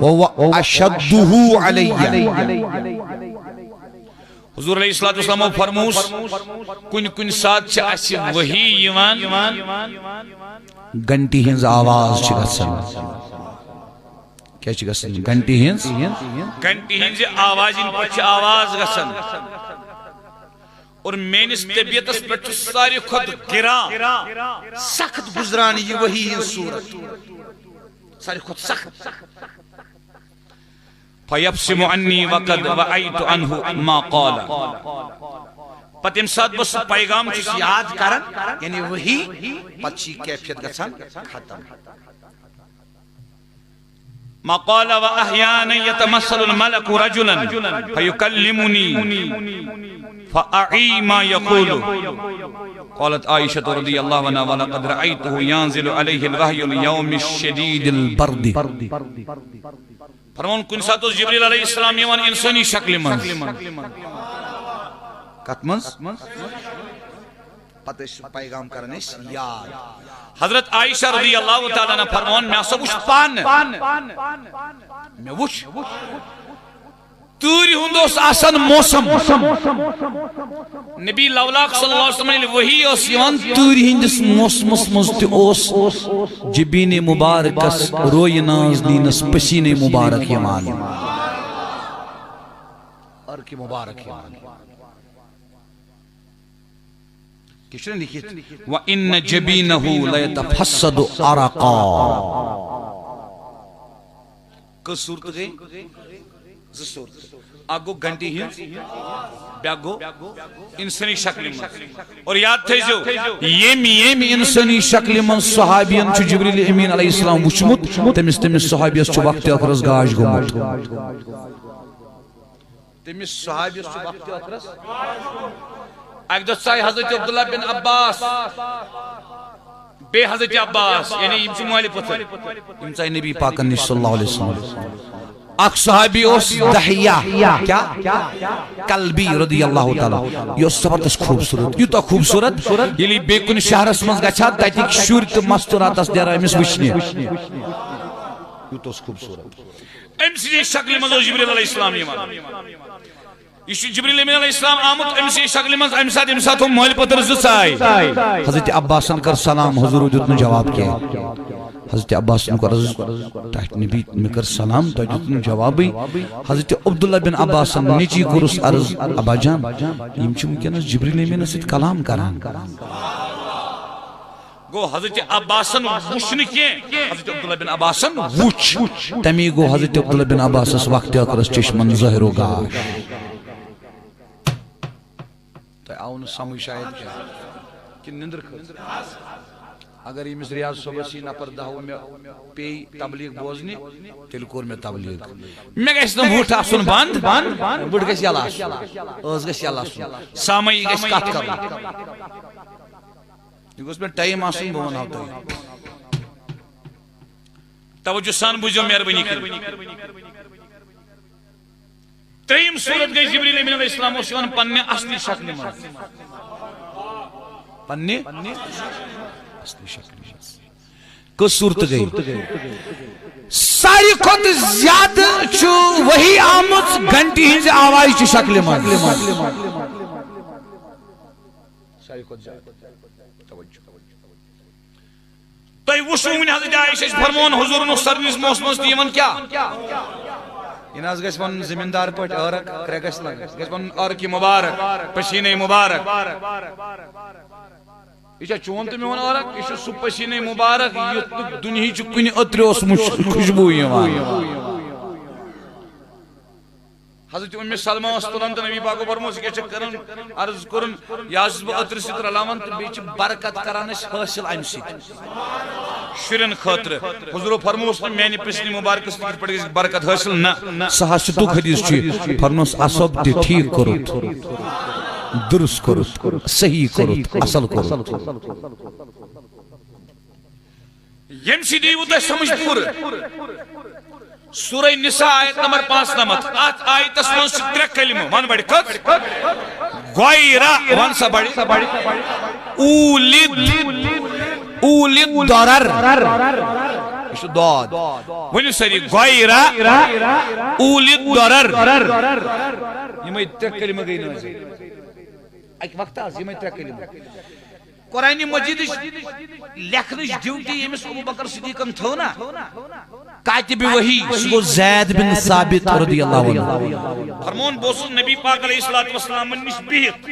وهو اشدہ علی۔ حضور علیہ الصلوۃ والسلام فرموس، کُنہِ کُنہِ ساتہٕ چھِ اَسہِ وحی یِوان، گھنٹی ہٕنٛز آواز چھِ گژھان۔ کیٛاہ چھِ گژھان؟ گھنٹی ہٕنٛز۔ گھنٹی ہٕنٛزِ آوازِ ہٕنٛدۍ پٲٹھۍ چھِ آواز گژھان۔ اور میٲنِس طبیعتس پٮ۪ٹھ چھُ ساروی کھۄتہٕ گران، سخت گُزران یہِ وحی ہٕنٛز صورت۔ ساروی کھۄتہٕ سخت۔ فیبسم عنی وقد وعیت عنہ ما قال۔ پتہٕ ییٚمہِ ساتہٕ بہٕ سُہ پیغام چھُس یاد کران، یعنی وحی، پتہٕ چھِ یہِ کیفیت گژھان ختم۔ ما قال، واحیانا یتمثل الملک رجلا فیکلمنی فاعی ما یقول۔ قالت عائشة رضی اللہ عنہا، ولقد رأیتہ ینزل علیہ الوحی الیوم الشدید البرد۔ فرماوان، کُنہِ ساتہٕ اوس جبریل علیہ السلام یِوان انسٲنی شکلہِ منٛز۔ کتھ منٛز؟ پتہٕ ٲسۍ سُہ پیغام کران أسۍ یاد۔ حضرت عائشہ رضی اللہ تعالیٰ عنہا فرماوان، مےٚ ہسا وُچھ پانہٕ، مےٚ وُچھ تۭرِ ہُنٛد اوس آسان موسم۔ نبی لولاک صلی اللہ علیہ وسلم ییٚلہِ وحی ٲس یِوان، تۭرِ ہٕنٛدِس موسمس منٛز تہِ اوس جبین مبارکس رویہِ ناز نینس پسیٖنَے مبارک یِوان۔ عرقِ مبارک یِوان۔ کیٛاہ چھُنہ لیکھِتھ؟ وَإِنَّ جَبِينَهُ لَيَتَفَصَّدُ عَرَقًا۔ کٔژ صوٗرتہٕ گٔے؟ زٕ صوٗرتہٕ۔ اکھ گوٚو گھنٹی ہٕنٛز، بیٛاکھ گوٚو اِنسٲنی شکلہِ منٛز۔ اور یاد تھٲیزیو، ییٚمۍ، ییٚمۍ اِنسٲنی شکلہِ منٛز صحابین چھُ جبریل امین علیہ السلام وُچھمُت، تٔمِس، تٔمِس صحابیس چھُ وقتِ ٲخرس گاش گوٚمُت۔ تٔمِس صحابیس چھُ وقتِ ٲخرس۔ اکہِ دۄہ ژایہِ حضرت عبداللہ بن عباس، بیٚیہِ حضرت عباس، یعنی یِم چھِ مٲلۍ پٔتھٕر۔ یِم ژایہِ نبی پاکن نِش صلی اللہ علیہ وسلم۔ اکھ صحابی اوس دحیہ، کیٛاہ؟ کلبی رضی اللہ تعالیٰ۔ یہِ اوس زبردست خوٗبصوٗرت، یوٗتاہ خوٗبصوٗرت، ییٚلہِ یہِ بیٚیہِ کُنہِ شہرس منٛز گژھِ ہا، تتِکۍ شُرۍ تہٕ مستوٗراتس نیران أمِس وٕچھنہِ۔ یوٗتاہ اوس خوٗبصوٗرت۔ أمۍ سٕنٛزِ شکلہِ منٛز اوس جبریل علیہ السلام یِوان۔ یہِ چھُ جبریل امین علیہ السلام آمُت أمۍ سٕنٛزِ شکلہِ منٛز، اَمہِ ساتہٕ، ییٚمہِ ساتہٕ ہُم مٲلۍ پٔتٕر زٕ ژایہِ۔ حضرت عباسن کٔر سلام، حضورو دیُت نہٕ جواب کینٛہہ۔ حضرت عباسن کوٚر عرض، ٹاٹھۍ نبی، مےٚ کٔر سلام، تۄہہِ دیُت نہٕ جوابٕے۔ حضرت عبداللہ بن عباسن نیٚچی کوٚرُس عرض، ابا جان، یِم چھِ وٕنکیٚنس جبریل امینس سۭتۍ کلام کران۔ گوٚو حضرت عباسن وُچھ نہٕ کینٛہہ، حضرت عبداللہ بن عباسن وُچھ۔ تمی گوٚو حضرت عبداللہ بن عباسس وقتِ ٲخرس چشمن ظٲہِر و گاش۔ تۄہہِ آو نہٕ سمجھ شاید کینٛہہ، کِنہٕ نِندٕر کھٔژ؟ اگر ییٚمِس ریاض صٲبس یی نفر دہ وُہ مےٚ پیٚیہِ تبلیغ بوزنہِ، تیٚلہِ کوٚر مےٚ تبلیغ۔ مےٚ گژھِ نہٕ وُٹھ آسُن بنٛد، وُٹھ گژھِ یَلہٕ آسُن، ٲس گژھِ یَلہٕ آسُن، سامعی گژھِ کتھ کرُن۔ یہِ گوٚژھ مےٚ ٹایم آسُن، بہٕ وَنہو تۄہہِ۔ توجہ سان بوٗزِو مہربٲنی کٔرِتھ۔ ترٛیٚیِم صوٗرت گٔے جبریل امین علیہ السلام اوس یِوان پننہِ اصلی شکلہِ منٛز۔ پننہِ اصلی شکلہِ منٛز۔ کٔژ صورتہٕ گٔے؟ ساروی کھۄتہٕ زیادٕ چھُ وحی آمٕژ گھنٹی ہٕنٛزِ آوازِ چہِ شکلہِ منٛز۔ ساروی کھۄتہٕ زیادٕ۔ توجہ۔ تۄہہِ وٕچھِو وٕنہِ حضرت عائشہ چھِ فرماوان، حضوٗرن اوس سردی ہِنٛدِس موسمس تہِ یِوان کیٛاہ؟ یہِ نہ حظ گژھِ وَنُن زٔمیٖندار پٲٹھۍ عٲرق، کرٛےٚ گژھِ لَگٕنۍ۔ گژھِ وَنُن عٲرقہِ مُبارک، پسیٖنے مُبارک۔ یہِ چھا چون تہٕ میون عٲرق؟ یہِ چھُ سُہ پسیٖنے مُبارک، یُتھ نہٕ دُنیہٕچہِ کُنہِ عطرِ اوس مُش-، خوشبوٗ یِوان۔ حضرت اُمِ سلمہ ٲس تُلان تہٕ نبی پاکو فرموو، ژٕ کیٛاہ چھَکھ کران؟ عرض کوٚرُن، یہِ حظ چھُس بہٕ عطرٕ سۭتۍ رلاوان تہٕ بیٚیہِ چھِ برکت کران أسۍ حٲصِل اَمہِ سۭتۍ شُرٮ۪ن خٲطرٕ۔ حضورو فرمووُس نہٕ میٛانہِ پسنہِ مُبارکہٕ سۭتۍ کِتھ پٲٹھۍ گژھِ برکت حٲصِل، نہ، سُہ حظ چھُ تُک حدیث چھُ یہِ۔ فرمووُس، اَصٕب تہِ ٹھیٖک کوٚرُتھ، درست کوٚرُتھ، صحیح کوٚرُتھ، اَصٕل کوٚرُتھ۔ ییٚمہِ سۭتۍ یِیوٕ تۄہہِ سمجھ پوٗرٕ۔ سورہ نساء آیت نمبر پانٛژھ نمتھ۔ اتھ آیتس منٛز چھِ ترٛےٚ کلمہٕ۔ ون بڑِ کٔژ؟ غیرہ۔ ون سا بڑِ۔ اولد۔ اولد ضرر۔ یہِ چھُ داد۔ ؤنِو سٲری، غیرہ اولد ضرر۔ یِمے ترٛےٚ کلمہٕ گٔے نٲزِل۔ اکہِ وقتہٕ حظ یِمے ترٛےٚ کلمہٕ۔ قرآن مجیدٕچ لیکھنٕچ ڈیوٹی ییٚمِس ابو بکر صدیقن تھٲو نا، کاتب وحی، سُہ گوٚو زید بن ثابت رضی اللہ عنہ۔ فرمون، بہٕ اوسُس نبی پاک علیہ الصلوۃ والسلامن نِش بِہِتھ۔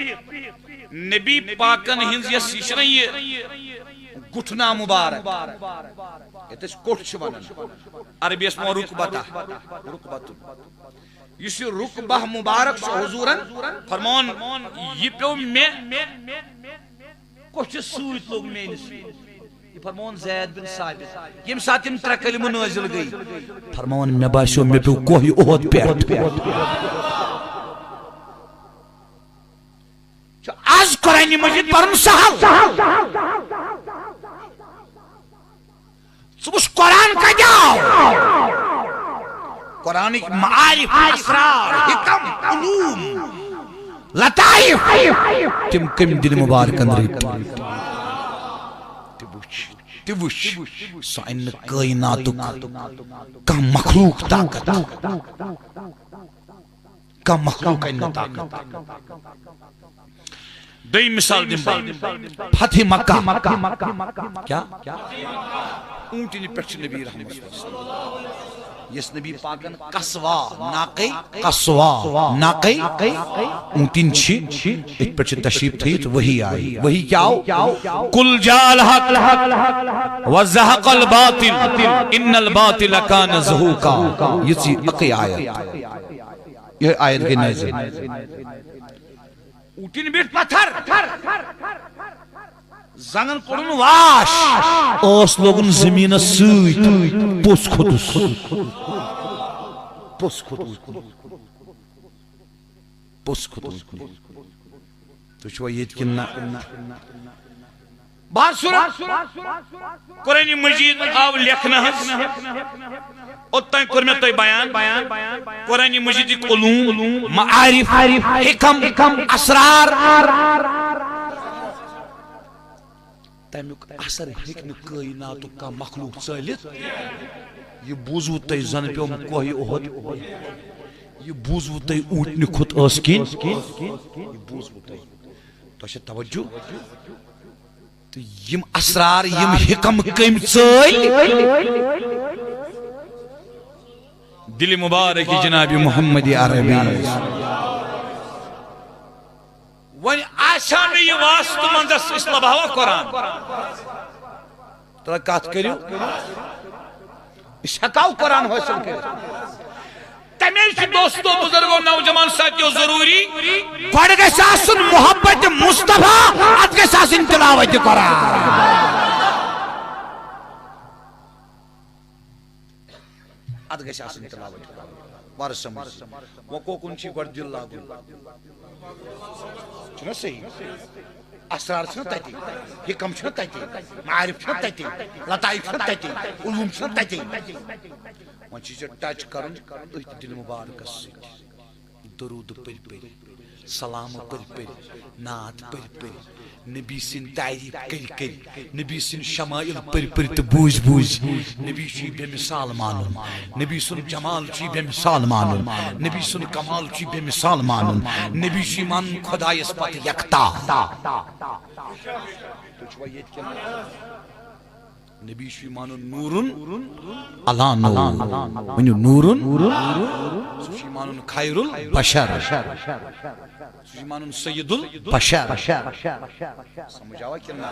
نبی پاکن ہٕنٛز یۄس یہِ چھِ نا یہِ گُٹھنا مُبارک، یتھ أسۍ کوٚٹھ چھِ ونان، عربی یس ونان رُکبتہ، رُکبتُن۔ یُس یہِ رُکبہ مُبارک چھُ حضوٗرن فرمون، یہِ پیوٚو مےٚ کۄچھِ سۭتۍ لوٚگ میٲنِس۔ یہِ فرمون زید بن ثابت، ییٚمہِ ساتہٕ یِم ترٛےٚ کلمہٕ نٲزِل گٔے، فرمون مےٚ باسیو مےٚ پیوٚو کوہہِ اُحد پٮ۪ٹھ۔ چھُ از قرآن مجید پرُن سہل۔ ژٕ وٕچھ قرآن کتہِ آو؟ قرآنٕکۍ معارف، اسرار، حکم، علوم، لطائف، تِم کٔمۍ دِلہِ مُبارکن رٔٹۍ؟ تہِ وٕچھ، تہِ وٕچھ، سُہ انہِ نہٕ کٲیناتُک کانٛہہ مخلوق طاقت۔ کانٛہہ مخلوق انہِ نہٕ طاقت۔ دوٚیِم مثال دِمہٕ بہٕ۔ فتح مکہ۔ کیٛاہ؟ اوٗنٛٹِنہِ پٮ۪ٹھ چھُ نبی رحمت صلی اللہ علیہ وسلم۔ یۄس نبی پاکن قصوا، ناقے، قصوا، ناقے، اوٗنٛٹِنۍ چھِ، أتھۍ پٮ۪ٹھ چھِ تشریف تھٲیِتھ وحی آیہِ۔ وحی کیٛاہ آو؟ قل جاء الحق وزهق الباطل ان الباطل كان زهوقا۔ یِژٕے اَکٕے آیت۔ یِہوٚے آیت گٔے نٲزِل۔ اوٗنٛٹِنۍ بیٖٹھ پتھر، زنٛگن کوٚڑُن واش، ٲس لوگُن زٔمیٖنس سۭتۍ، پوٚژھ کھوٚتُس۔ پوٚژھ کھوٚتُس۔ پوٚژھ کھوٚتُس۔ تُہۍ چھِوا ییٚتہِ کِنہٕ نہ؟ بہرصورت، قرآن مجید آو لیکھنہٕ حظ۔ اوٚتام کوٚر مےٚ تۄہہِ بیان۔ قرآن مجیدٕکۍ علوم، معارف، حکم، اسرار۔ تَمیُک اثر ہیٚکہِ نہٕ کٲیناتُک کانٛہہ مخلوق ژٲلِتھ۔ یہِ بوٗزوٕ تۄہہِ زن پیوٚم کوہہِ اُحد۔ یہِ بوٗزوٕ تۄہہِ اوٗنٛٹنہِ کھوٚت ٲس کِنۍ۔ یہِ بوٗزوٕ تۄہہِ۔ تۄہہِ چھا توجہ؟ تہٕ یِم اسرار، یِم حکم کٔمۍ ژٲلۍ؟ دِلہِ مُبارک جناب محمد عربی۔ وۄنۍ آسہِ ہا نہٕ یہِ واسطہٕ منٛزس، أسۍ لبہٕ ہاوا قرآن؟ ترٛےٚ کتھ کٔرِو، أسۍ ہٮ۪کو قرآن حٲصِل کٔرِتھ۔ تَمے چھُ دوستو، بزرگو، نوجوان ساتھیو ضروٗری۔ گۄڈٕ گژھِ آسُن محبت مصطفیٰ، اَتھ گژھِ آسٕنۍ تلاوت قرآن۔ اَتھ گژھِ آسٕنۍ تلاوت قرآن۔ وَرٕ سَمجھ۔ وۄنۍ کوکُن چھُ گۄڈٕ دِل لاگُن۔ چھُنہ صحیح؟ اسرار چھِنہ تَتی، حکم چھِنہ تَتی، معارف چھِنہ تَتی، لطائف چھِنہ تَتی، علوم چھِنہ تَتی۔ وۄنۍ چھُے ژےٚ touch کَرُن أتھۍ دِلہِ مُبارکَس سۭتۍ۔ درود پٔرۍ پٔرۍ، سلام پٔرۍ پٔرۍ، نعت پٔرۍ پٔرۍ، نبی سٕنٛدۍ تعریٖف کٔرۍ کٔرۍ، نبی سٕنٛدۍ شمائل پٔرۍ پٔرۍ تہٕ بوٗزۍ بوٗزۍ۔ نبی چھُ بے مثال مانُن، نبی سُنٛد جمال چھُ بے مثال مانُن، نبی سُنٛد کمال چھُ بے مثال مانُن، نبی چھُ مانُن خدایس پتہٕ یکتا۔ تُہۍ چھِوا ییٚتہِ کِنہٕ؟ نبی چھُ مانُن نورن علی نور۔ ؤنِو نورن۔ سُہ چھُ مانُن خیر البشر۔ سُہ چھُ مانُن سید البشر۔ سمجھ آوا کِنہٕ نہ؟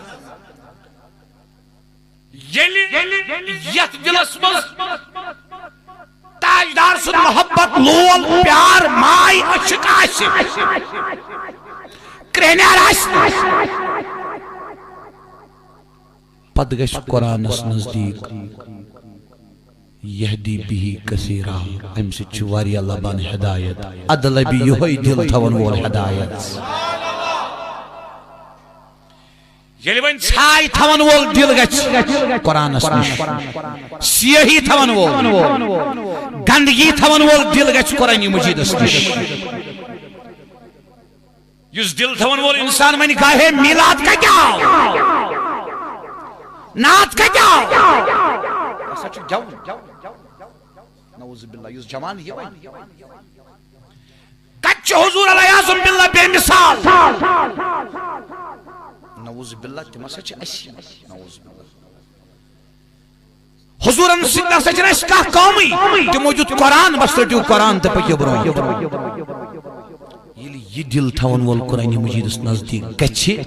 ییٚلہِ یتھ دِلس منٛز تاجدار سُنٛد محبت، لول، پیار، ماے، عشق آسہِ، کرٛہنیار آسہِ، پتہٕ گژھِ قرآنس نزدیٖک۔ یہدی بہ کثیرا، امہِ سۭتۍ چھُ واریاہ لبان ہدایت۔ ادٕ لبہِ یِہوٚے دِل تھاون وول ہدایت۔ ییٚلہِ وۄنۍ ژھاے تھاون وول دِل گژھِ قرآنس نِش، سیٲہی تھاون وول، گندگی تھاون وول دِل گژھِ قرآن مجیدس نِش۔ یُس دِل تھاون وول انسان ونہِ گاہے میلاد کتہِ آو، نعت کتہِ آو، ہسا چھُ گٮ۪وُن۔ نعوذ باللہ، یُس جوان یہِ ونہِ، کتہِ چھُ حضور علیہ اعظم باللہ بے مثال؟ نعوذ باللہ، تِم ہسا چھِ اسی۔ نعوذ باللہ۔ حضورن سۭتۍ نسا چھِنہٕ اَسہِ کانٛہہ کٲمٕے۔ تِمو دیُت قرآن، بس رٔٹِو قرآن تہٕ پٔکِو برونٛٹھ۔ ییٚلہِ یہِ دِل تھاون وول قرآن مجیدس نزدیٖک گژھِ،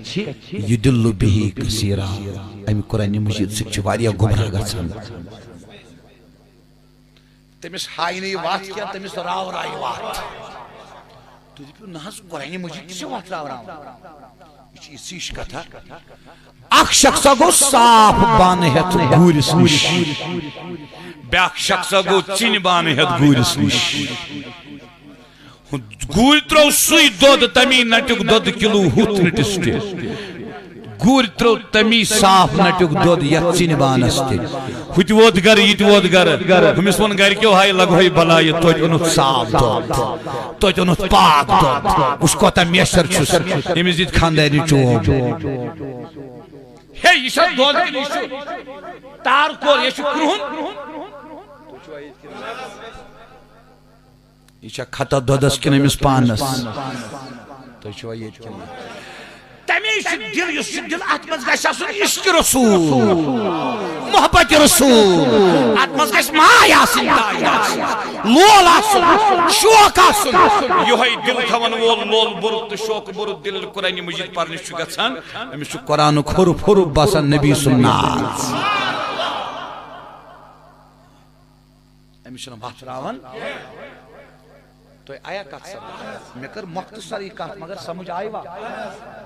یُدِلُّ بِہِ کثیرا، امہِ قرآن مجید سۭتۍ چھِ واریاہ گمراہ گژھان۔ تٔمِس ہایہِ نہٕ یہِ وَتھ کینٛہہ، تٔمِس راورایہِ وَتھ۔ تُہۍ دٔپِو، نہ حظ، قرآنِ مجیٖد تہِ چھِ وَتھ راوراوان۔ یہِ چھِ یِژھ ہِش کَتھا۔ اکھ شخصا گوٚو صاف بانہٕ ہٮ۪تھ گوٗرِس نِش، بیٛاکھ شخصا گوٚو ژِنہِ بانہٕ ہٮ۪تھ گوٗرِس نِش۔ گوٗرۍ ترٛوو سُے دۄد، تَمی نَٹیُک دۄدٕ کِلوٗ ہُتھ رٔٹِس تہِ۔ گوٗرۍ ترٛوو تَمی صاف نَٹیُک دۄد یَتھ ژِنہِ بانَس تہِ۔ ہُہ تہِ ووت گَرٕ، یہِ تہِ ووت گَرٕ۔ ہُمِس ووٚن گَرِکیو، ہاے لَگہوے بَلاے، توتہِ اوٚنُتھ صاف دۄد، توتہِ اوٚنُتھ پاک دۄد۔ وٕچھ کوتاہ میسر چھُس۔ أمِس دِتۍ خانٛدارنہِ چوب۔ ہے، یہِ چھا دۄد کِنہٕ یہِ چھُ تار کور، یہِ چھُ کرٛہُن؟ یہِ چھا خطا دۄدس کِنہٕ أمِس پانس؟ تُہۍ چھِوا ییٚتہِ کِنہٕ نہ؟ تَمے چھُ دِل، یُس چھُ دِل، اَتھ منٛز گژھِ آسُن عشق رسول، محبت رسول۔ اَتھ منٛز گژھِ ماے آسٕنۍ، داے آسٕنۍ، لول آسُن، شوق آسُن۔ یِہوٚے دِل تھاوَن وول لول بوٚرُت تہٕ شوق بوٚرُت دِل قرآنِ مجیٖد پرنہِ چھُ گژھان، أمِس چھُ قرآنُک حرف حرف باسان نبی سُنٛد ناز۔ أمِس چھُنہٕ وَتھ راوان۔ تۄہہِ آیا کَتھ سَمجھ؟ مےٚ کٔر مۄختصر یہِ کَتھ، مگر سَمجھ آیہِ وا؟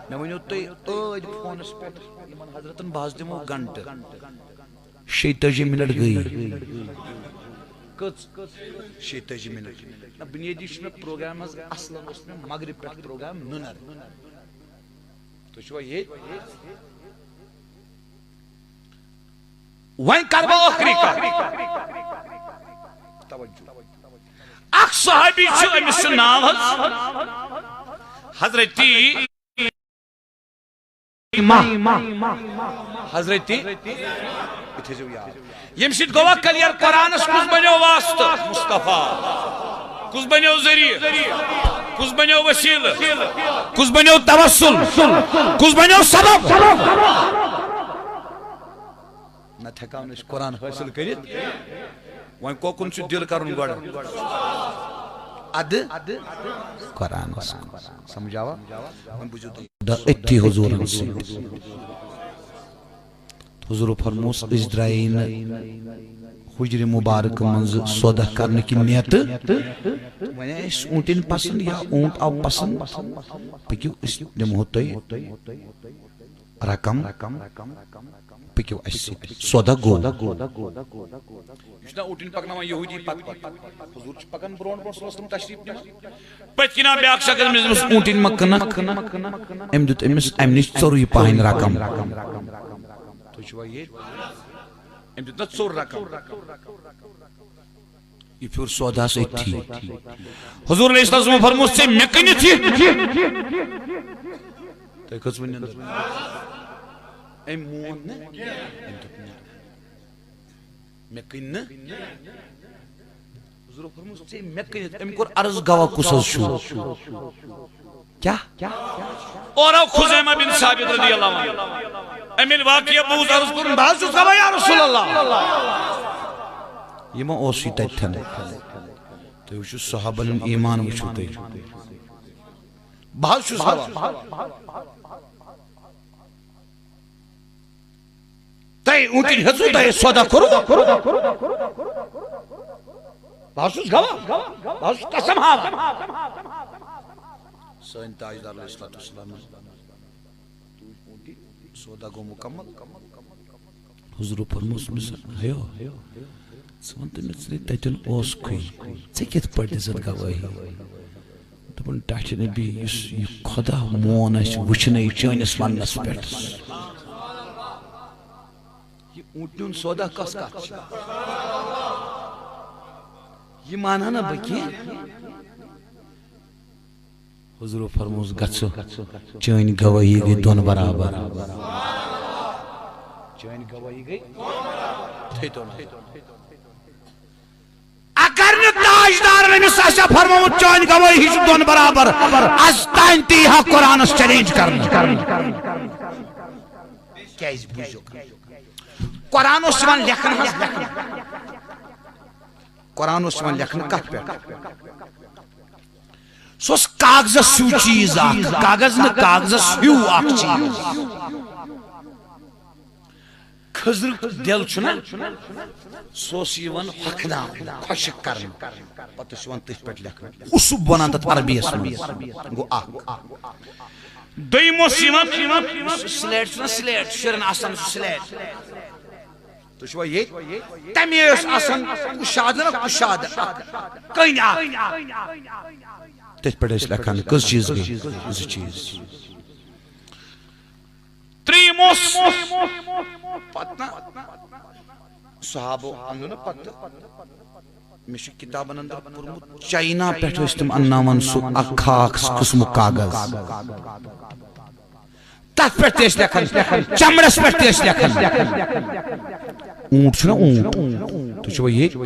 مےٚ ؤنِو تُہۍ ٲدۍ فونَس پٮ۪ٹھ یِمَن حضرتَن، بہٕ حظ دِمو گھنٹہٕ۔ شیٚتٲجی مِنَٹ گٔیہِ۔ کٔژ؟ شیٚتٲجی مِنَٹ۔ نہ، بُنیٲدی چھُ مےٚ پروگرام حظ، اَصلَن اوس مےٚ مغرب پٮ۪ٹھ پروگرام نُنَر۔ تُہۍ چھِوا ییٚتہِ؟ وۄنۍ کَرٕ بہٕ ٲخری کَتھ۔ توجہ۔ اکھ صحابی چھُ، أمِس چھُ ناو حظ حضرت، حضرت، یہِ تھٲیزیو یاد۔ ییٚمہِ سۭتۍ گوٚوا clear، قرآنس کُس بنیو واسطہٕ؟ مصطفیٰ۔ کُس بنیو ذٔریعہٕ؟ کُس بنیو وسیلہٕ؟ کُس بنیو توسل؟ کُس بنیو سبب؟ نتہٕ ہٮ۪کو نہٕ أسۍ قرآن حٲصِل کٔرِتھ۔ وۄنۍ کوکُن چھُ دِل کرُن گۄڈٕ؟ ادٕ قرآنس کُن۔ سمجھ آوا؟ وۄنۍ بوٗزِو تُہۍ۔ دَ أتھی حضوٗرن سۭتۍ۔ حضوٗرو فرموس، أسۍ درٛایے نہٕ حجرِ مبارک منٛز سودہ کرنہٕ کہِ نیتہٕ۔ وۄنۍ آسہِ اوٗنٹِن پسند یا اوٗنٹ آو پسند، پٔکِو أسۍ دِمہو تۄہہِ رقم، پٔکِو اَسہِ سۭتۍ۔ سودہ گوٚو۔ یہِ چھُنہ اوٗنٹِن پکناوان یہوٗدی پتہٕ پتہٕ؟ حضوٗر چھُ پکان برونٛٹھ برونٛٹھ، صلی اللہ علیہ وسلم تشریٖف نِوان۔ پٔتۍ کِنۍ آو بیٛاکھ شخص، أمِس دوٚپمَس، اوٗنٹِن مہ کٕنکھ۔ أمۍ دیُت أمِس اَمہِ نِش ژوٚرُے پہن رقم۔ تُہۍ چھِوا ییٚتہِ؟ أمۍ دیُت نہ ژوٚر رقم۔ یہِ پھیوٗر سوداہس أتھی۔ حضور علیہ السلام فرموو، "ژےٚ مےٚ کٕنِتھ یہِ؟" تۄہہِ کٔژ ؤنِو نہٕ؟ أمۍ مون نہٕ؟ أمۍ دوٚپ، "نہ، مےٚ کٕنۍ نہٕ۔" حضور فرموو، "ژےٚ مےٚ کٕنِتھ؟" أمۍ کوٚر عرض، "گواہ کُس حظ چھُ؟" کیٛاہ؟ اورٕ آو خزیمہ بن ثابت رضی اللہ عنہ۔ أمۍ ییٚلہِ واقعہ بوٗز، عرض کوٚرُن، "بہٕ حظ چھُس گواہ یا رسول اللہ۔" یہِ ما اوسُے تَتٮ۪ن؟ تُہۍ وٕچھِو صحابن ہُنٛد ایمان، وٕچھِو تُہۍ۔ بہٕ حظ چھُس گواہ۔ تۄہہِ اوٗنٛٹِنۍ ہیٚژوٕ، تۄہہِ سودا کوٚروٕ؟ بہٕ حظ چھُس گواہ، بہٕ حظ چھُس قسم ہاوان۔ سٲنۍ تاجدار علیہ الصلوۃ والسلام، سودا گوٚو مُکمل۔ حضور فرمووس أمِس، "ہیو، ژٕ وَن تہٕ مےٚ، ژٕ تَتٮ۪ن اوسکھٕے، ژےٚ کِتھ پٲٹھۍ دِژٕتھ گوٲہی؟" دوٚپُن، "ٹاٹھہِ نبی، یُس یہِ خۄدا مون اَسہِ وٕچھنَے چٲنِس وَننَس پٮ۪ٹھ۔" یہِ اوٗنٛٹہِ ہُنٛد سودا کۄس کَتھ چھِ؟ یہِ مانہٕ ہا نہٕ بہٕ کینٛہہ۔ حضور فرمووس، "گژھٕ، چٲنۍ گوٲہی گٔے دۄن برابر۔" چٲنۍ گوٲہی گٔے؟ تھٲیتو نظر۔ اگر نہٕ تاجدارن أمِس آسہِ ہا فرمومُت، "چٲنۍ گوٲہی چھِ دۄن برابر"، از تام تہِ یی ہا قرآنس چیلنج کرنہٕ۔ کیازِ؟ بوٗزِو، قرآن اوس یِوان لیکھنہٕ حظ، لیکھنہٕ۔ قرآن اوس یِوان لیکھنہٕ کتھ پٮ۪ٹھ؟ سُہ اوس کاغذس ہیوٗ چیٖز اکھ، کاغذ نہٕ، کاغذس ہیوٗ اکھ چیٖز۔ کھٔزرُک دٮ۪ل چھُنہ، سُہ اوس یِوان ہۄکھناونہٕ، خۄشٕک کرنہٕ، پتہٕ اوس یِوان تٔتھۍ پٮ۪ٹھ لیکھنہٕ۔ اُسُب ونان تتھ عربی یس منٛز۔ گوٚو اکھ۔ دوٚیِم اوس یِوان، سُہ سلیٹ چھُنہ، سلیٹ، شُرٮ۪ن آسان سُہ سلیٹ۔ تُہۍ چھِوا ییٚتہِ؟ تَمے ٲس آسان کُشادٕ نہ کُشادٕ اکھ، کٔنۍ اکھ۔ تٔتھۍ پٮ۪ٹھ ٲسۍ لیکھان، کٔژ چیٖز گٔے؟ زٕ چیٖز۔ ترٛیٚیِم اوس پتہٕ نہ صحابو اَنُن نہ پتہٕ۔ مےٚ چھُ کِتابَن اندر پوٚرمُت، چاینا پٮ۪ٹھ ٲسۍ تِم اَنناوان سُہ اکھ خاص قٕسمُک کاغذ۔ تتھ پٮ۪ٹھ تہِ ٲسۍ لیکھان، چمڑس پٮ۪ٹھ تہِ ٲسۍ لیکھان۔ اوٗنٹ چھُنہ اوٗنٹ؟ تُہۍ چھِوا ییٚتہِ؟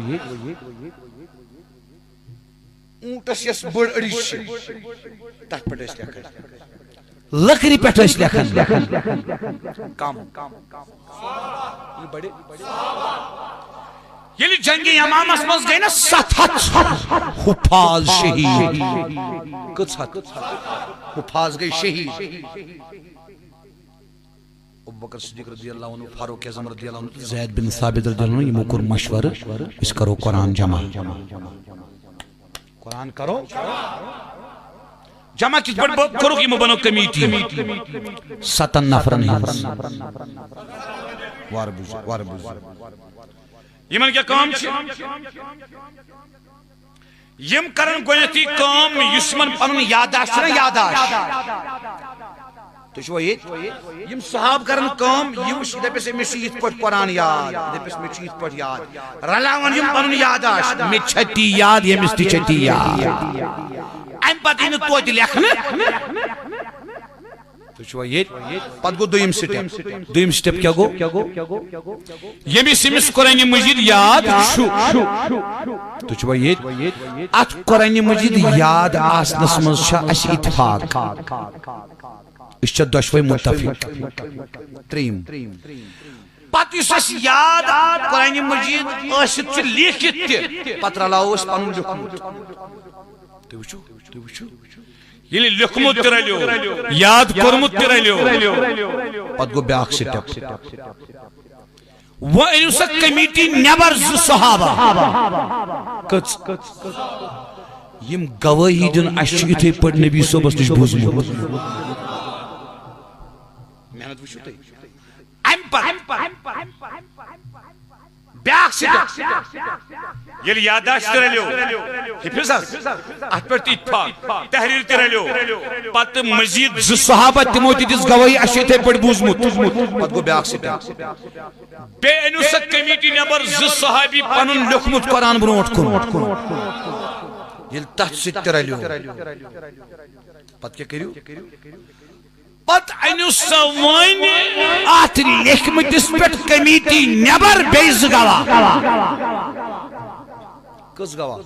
اوٗنٹس یۄس بٔڑ أڑِج چھِ، تتھ پٮ۪ٹھ ٲسۍ لیکھان۔ لٔکرِ پٮ۪ٹھ ٲسۍ لیکھان۔ کم۔ ییٚلہِ جنگِ یمامس منٛز گٔے نا ستھ ہتھ حفاظ شہید۔ کٔژ ہتھ؟ حفاظ گٔے شہید۔ ابوبکر صدیق رضی اللہ عنہ، فاروق اعظم رضی اللہ عنہ تہٕ زید بن ثابت رضی اللہ عنہ، یِمو کوٚر مشورٕ، أسۍ کرو قرآن جمع۔ قرآن کرو جمع۔ کِتھ پٲٹھۍ بہٕ کوٚرُکھ؟ یِمو بنٲو کمیٹی ستن نفرن ہٕنٛز۔ وارٕ بوٗزِو، وارٕ بوٗزِو۔ یِمن کیٛاہ کٲم چھِ؟ یِم کرن گۄڈنیتھٕے کٲم، یُس یِمن پنُن یادداشت چھُنہ، یادداشت۔ تُہۍ چھِوا ییٚتہِ؟ یِم صحاب کرن کٲم، یہِ وٕچھ، دَپٮ۪س، "أمِس چھُ یِتھ پٲٹھۍ قرآن یاد"، دَپٮ۪س، "مےٚ چھُ یِتھ پٲٹھۍ یاد"۔ رلاون یِم پنُن یادداشت، "مےٚ چھےٚ تی یاد، ییٚمِس تہِ چھےٚ تی یاد"۔ اَمہِ پتہٕ یی نہٕ توتہِ لیکھنہٕ۔ تُہۍ چھِوا ییٚتہِ؟ پتہٕ گوٚو دوٚیِم سٹیپ۔ دوٚیِم سٹیپ کیٛاہ گوٚو؟ ییٚمِس، ییٚمِس قرآنِ مجیٖد یاد چھُ۔ تُہۍ چھِوا ییٚتہِ؟ اتھ قرآنِ مجیٖد یاد آسنس منٛز چھا اسہِ اتفاق؟ أسۍ چھا دۄشوے متفق؟ ترٛیٚیِم۔ پتہٕ یُس اسہِ یاد قرآنِ مجیٖد ٲسِتھ چھُ لیٖکھِتھ تہِ، پتہٕ رلاوو أسۍ پنُن لیوٚکھمُت۔ تُہۍ وٕچھِو، تُہۍ وٕچھِو۔ ییٚلہِ لیوٚکھمُت تہِ رلیو، یاد کوٚرمُت تہِ رلیو، پتہٕ گوٚو بیٛاکھ سٹیپ۔ وۄنۍ أنِو سا کمیٹی نٮ۪بر زٕ صحابہ۔ کٔژ؟ یِم گوٲہی دِن، اسہِ چھُ یِتھے پٲٹھۍ نبی صٲبس نِش بوٗزمُت۔ محنت وٕچھِو تُہۍ۔ امہِ پتہٕ بیاکھ سٹیپ۔ ییٚلہِ یادداشت تہِ رلیو، حفظ حظ، اتھ پٮ۪ٹھ تہِ اتفاق، تحریر تہِ رلیو، پتہٕ مزید زٕ صحابہ، تِمو تہِ دِژ گوٲہی، اسہِ چھُ یِتھے پٲٹھۍ بوٗزمُت۔ پتہٕ گوٚو بیاکھ سٹیپ۔ بیٚیہِ أنِو سا کمیٹی نٮ۪بر زٕ صحابی پنُن لیوٚکھمُت قرآن برونٛٹھ کُن۔ ییٚلہِ تتھ سۭتۍ تہِ رلیو، پتہٕ کیٛاہ کٔرِو؟ پتہٕ أنِو سا وۄنۍ اتھ لیکھمٕتِس پٮ۪ٹھ کمیٹی نٮ۪بر بیٚیہِ زٕ گواہ۔ کٔژ گواہ؟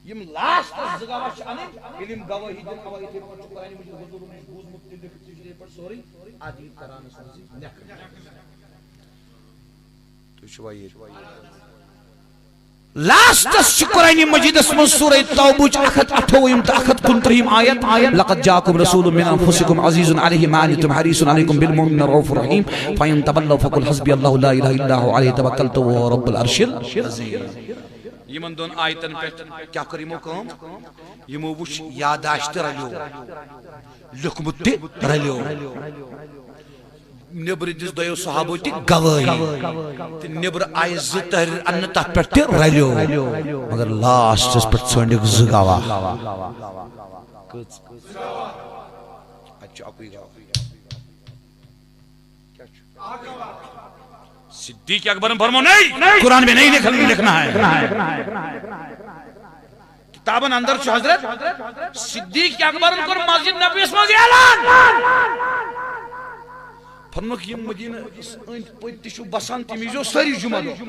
یِم لاسٹس زٕ گواہ چھِ انٕنۍ، ییٚلہِ یِم گوٲہی دِن، اوا یِتھے پٲٹھۍ چھُ قرآن مجید حضورن نِش بوٗزمُت تہِ لیکھِتھ، سُہ چھُ یِتھے پٲٹھۍ سورُے اتھ یی قرآنس منٛز یہِ لیکھنہٕ۔ تُہۍ چھِوا ییٚتہِ؟ لاسٹس چھِ قرآن مجیدس منٛز سورہ توبہٕچ اکھ ہتھ اَٹھووُہِم تہٕ اکھ ہتھ کُنترٛہِم آیت، "لقد جاءكم رسول من أنفسكم عزيز عليه ما عنتم حريص عليكم بالمؤمنين رؤوف رحيم فإن تولوا فقل حسبي الله لا إله إلا هو عليه توكلت وهو رب العرش العظيم۔" یِمن دۄن آیتن پٮ۪ٹھ کیٛاہ کٔر یِمو کٲم؟ یِمو وُچھ یادداشت تہِ رلیو، لیوٚکھمُت تہِ رلیو۔ نیبرٕ دِژ دۄیو صحابو تہِ گوٲہی۔ تہٕ نیبرٕ آیہِ زٕ تحریر اننہٕ، تتھ پٮ۪ٹھ تہِ رلیو۔ مگر لاسٹس پٮ۪ٹھ ژھٲنڈِکھ زٕ گواہ۔ کٔژ؟ اتہِ چھُ اکُے گواہ۔ کیٛاہ چھُ؟ صدیق اکبرن فرمو، نہیں، قرآن میں نہیں لکھ-، لکھنا ہے۔ کتابن اندر چھُ حضرت صدیق اکبرن کوٚر مسجد نبویس منٛز اعلان۔ فرمووُکھ، یِم مدینہ أنٛدۍ پٔتۍ تہِ چھِو بسان، تِم ییٖزیو سٲری جمعہ دۄہ۔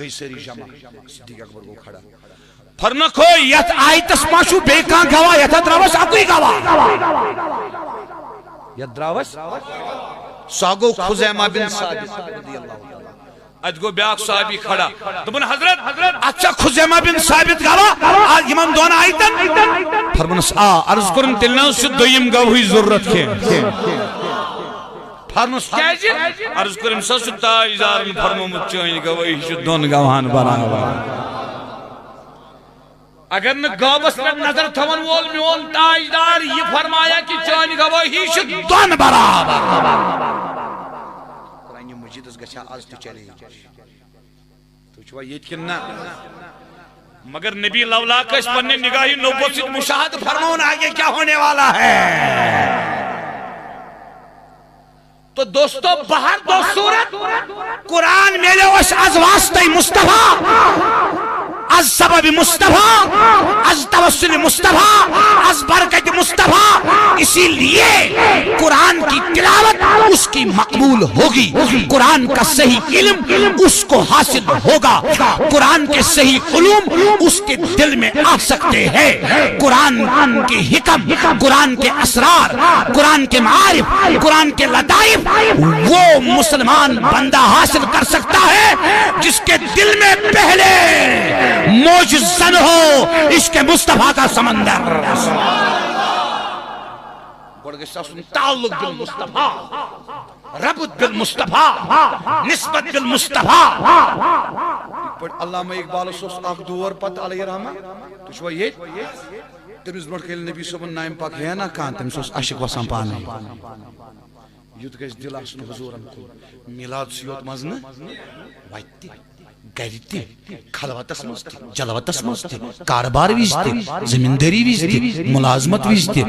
گٔے سٲری جمع۔ صدیق اکبر گوٚو کھڑا۔ فرمووُکھ، یتھ آیتس ما چھُ بیٚیہِ کانٛہہ گواہ؟ یتھ ہا درٛاو اَسہِ اکُے گواہ۔ یتھ درٛاو اَسہِ، سُہ گوٚو خزیمہ بن ثابت رضی اللہ عنہ۔ اتہِ گوٚو بیاکھ صحابی کھڑا۔ دوٚپُن، حضرت، اتھ چھا خزیمہ بن ثابت گواہ؟ آ، یِمن دۄن آیتن؟ فرمونس، آ۔ عرض کوٚرُن، تیٚلہِ نہ حظ چھُ دوٚیِم گواہٕچ ضروٗرت کینٛہہ۔ فرمونس، کیٛازِ؟ عرض کوٚر، أمِس حظ چھُ تاجدارن فرمومُت، چٲنۍ گواہی چھِ دۄن گواہن برابر۔ اگر نہٕ غٲبس پٮ۪ٹھ نظر تھاون وول میون تاجدار یہِ فرمایا کہِ چٲنۍ گوٲہی چھِ دۄن برابر۔ قرآن مجیدس گژھِ ہا از تہِ چیلنج۔ تُہۍ چھِوا ییٚتہِ کِنہٕ نہ؟ مگر نبی لولاک ٲسۍ پننہِ نگاہی نبوت سۭتۍ مشاہدٕ فرماوان آگے کیا ہونے والا ہے۔ تو دوستو، بہر دو صورت قرآن میلیو اَسہِ از واسطے مصطفیٰ، از سبب مصطفیٰ، از توسل مصطفیٰ، از برکت مصطفیٰ۔ اسی لیے قرآن کی تلاوت اس کی مقبول ہوگی، قرآن کا صحیح علم اس کو حاصل ہوگا، قرآن کے صحیح علوم اس کے دل میں آ سکتے ہیں۔ قرآن کے حکم، قرآن کے اسرار، قرآن کے معارف، قرآن کے لطائف وہ مسلمان بندہ حاصل کر سکتا ہے جس کے دل میں پہلے موج زن ہو عشق مصطفیٰ کا سمندر۔ گۄڈٕ گژھِ آسُن تعلق بالمصطفیٰ، ربط بالمصطفیٰ، نسبت بالمصطفیٰ۔ یِتھ پٲٹھۍ علامہ اقبالس اوس اکھ دور پتہٕ علیہ رحمہ، تُہۍ چھِوا ییٚتہِ؟ تٔمِس برونٛٹھ کَنہِ ییٚلہِ نبی صٲبُن نامہِ پاک ہے نا کانٛہہ، تٔمِس اوس عشق وسان پانے۔ یُتھ گژھِ دِل آسُن حضوٗرن کُن۔ میلاد چھُ یوت منٛز نہٕ وتہِ تہِ، گرِ تہِ، خلوتس منٛز تہِ، جلوتس منٛز تہِ، کاربار وِزِ تہِ، زمیٖندٲری وِزِ تہِ، مُلازمت وِزِ تہِ۔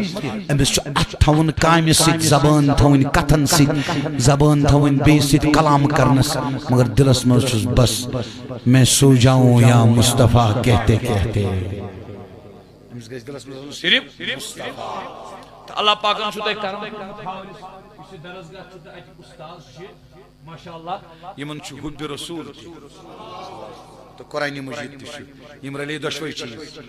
أمِس چھُ اَتھٕ تھاوُن کامہِ سۭتۍ، زبان تھاوٕنۍ کتھن سۭتۍ، زبان تھاوٕنۍ بیٚیِس سۭتۍ کلام کرنس، مگر دِلس منٛز چھُس بس، میں سو جاؤں یا مصطفیٰ کہتے کہتے۔ أمِس گژھِ دِلس منٛز آسُن صرف مصطفیٰ۔ تہٕ اللہ پاکن چھُ تۄہہِ کرم کوٚرمُت حٲوِس، یُس یہِ درسگاہ چھُ تہٕ اَتہِ اُستاذ چھِ، ماشاء اللہ، یِمن چھُ حُبہِ رسول تہِ۔ تہٕ قرآنِ مجیٖد تہِ چھُ۔ یِم رَلے دۄشوے چیٖز۔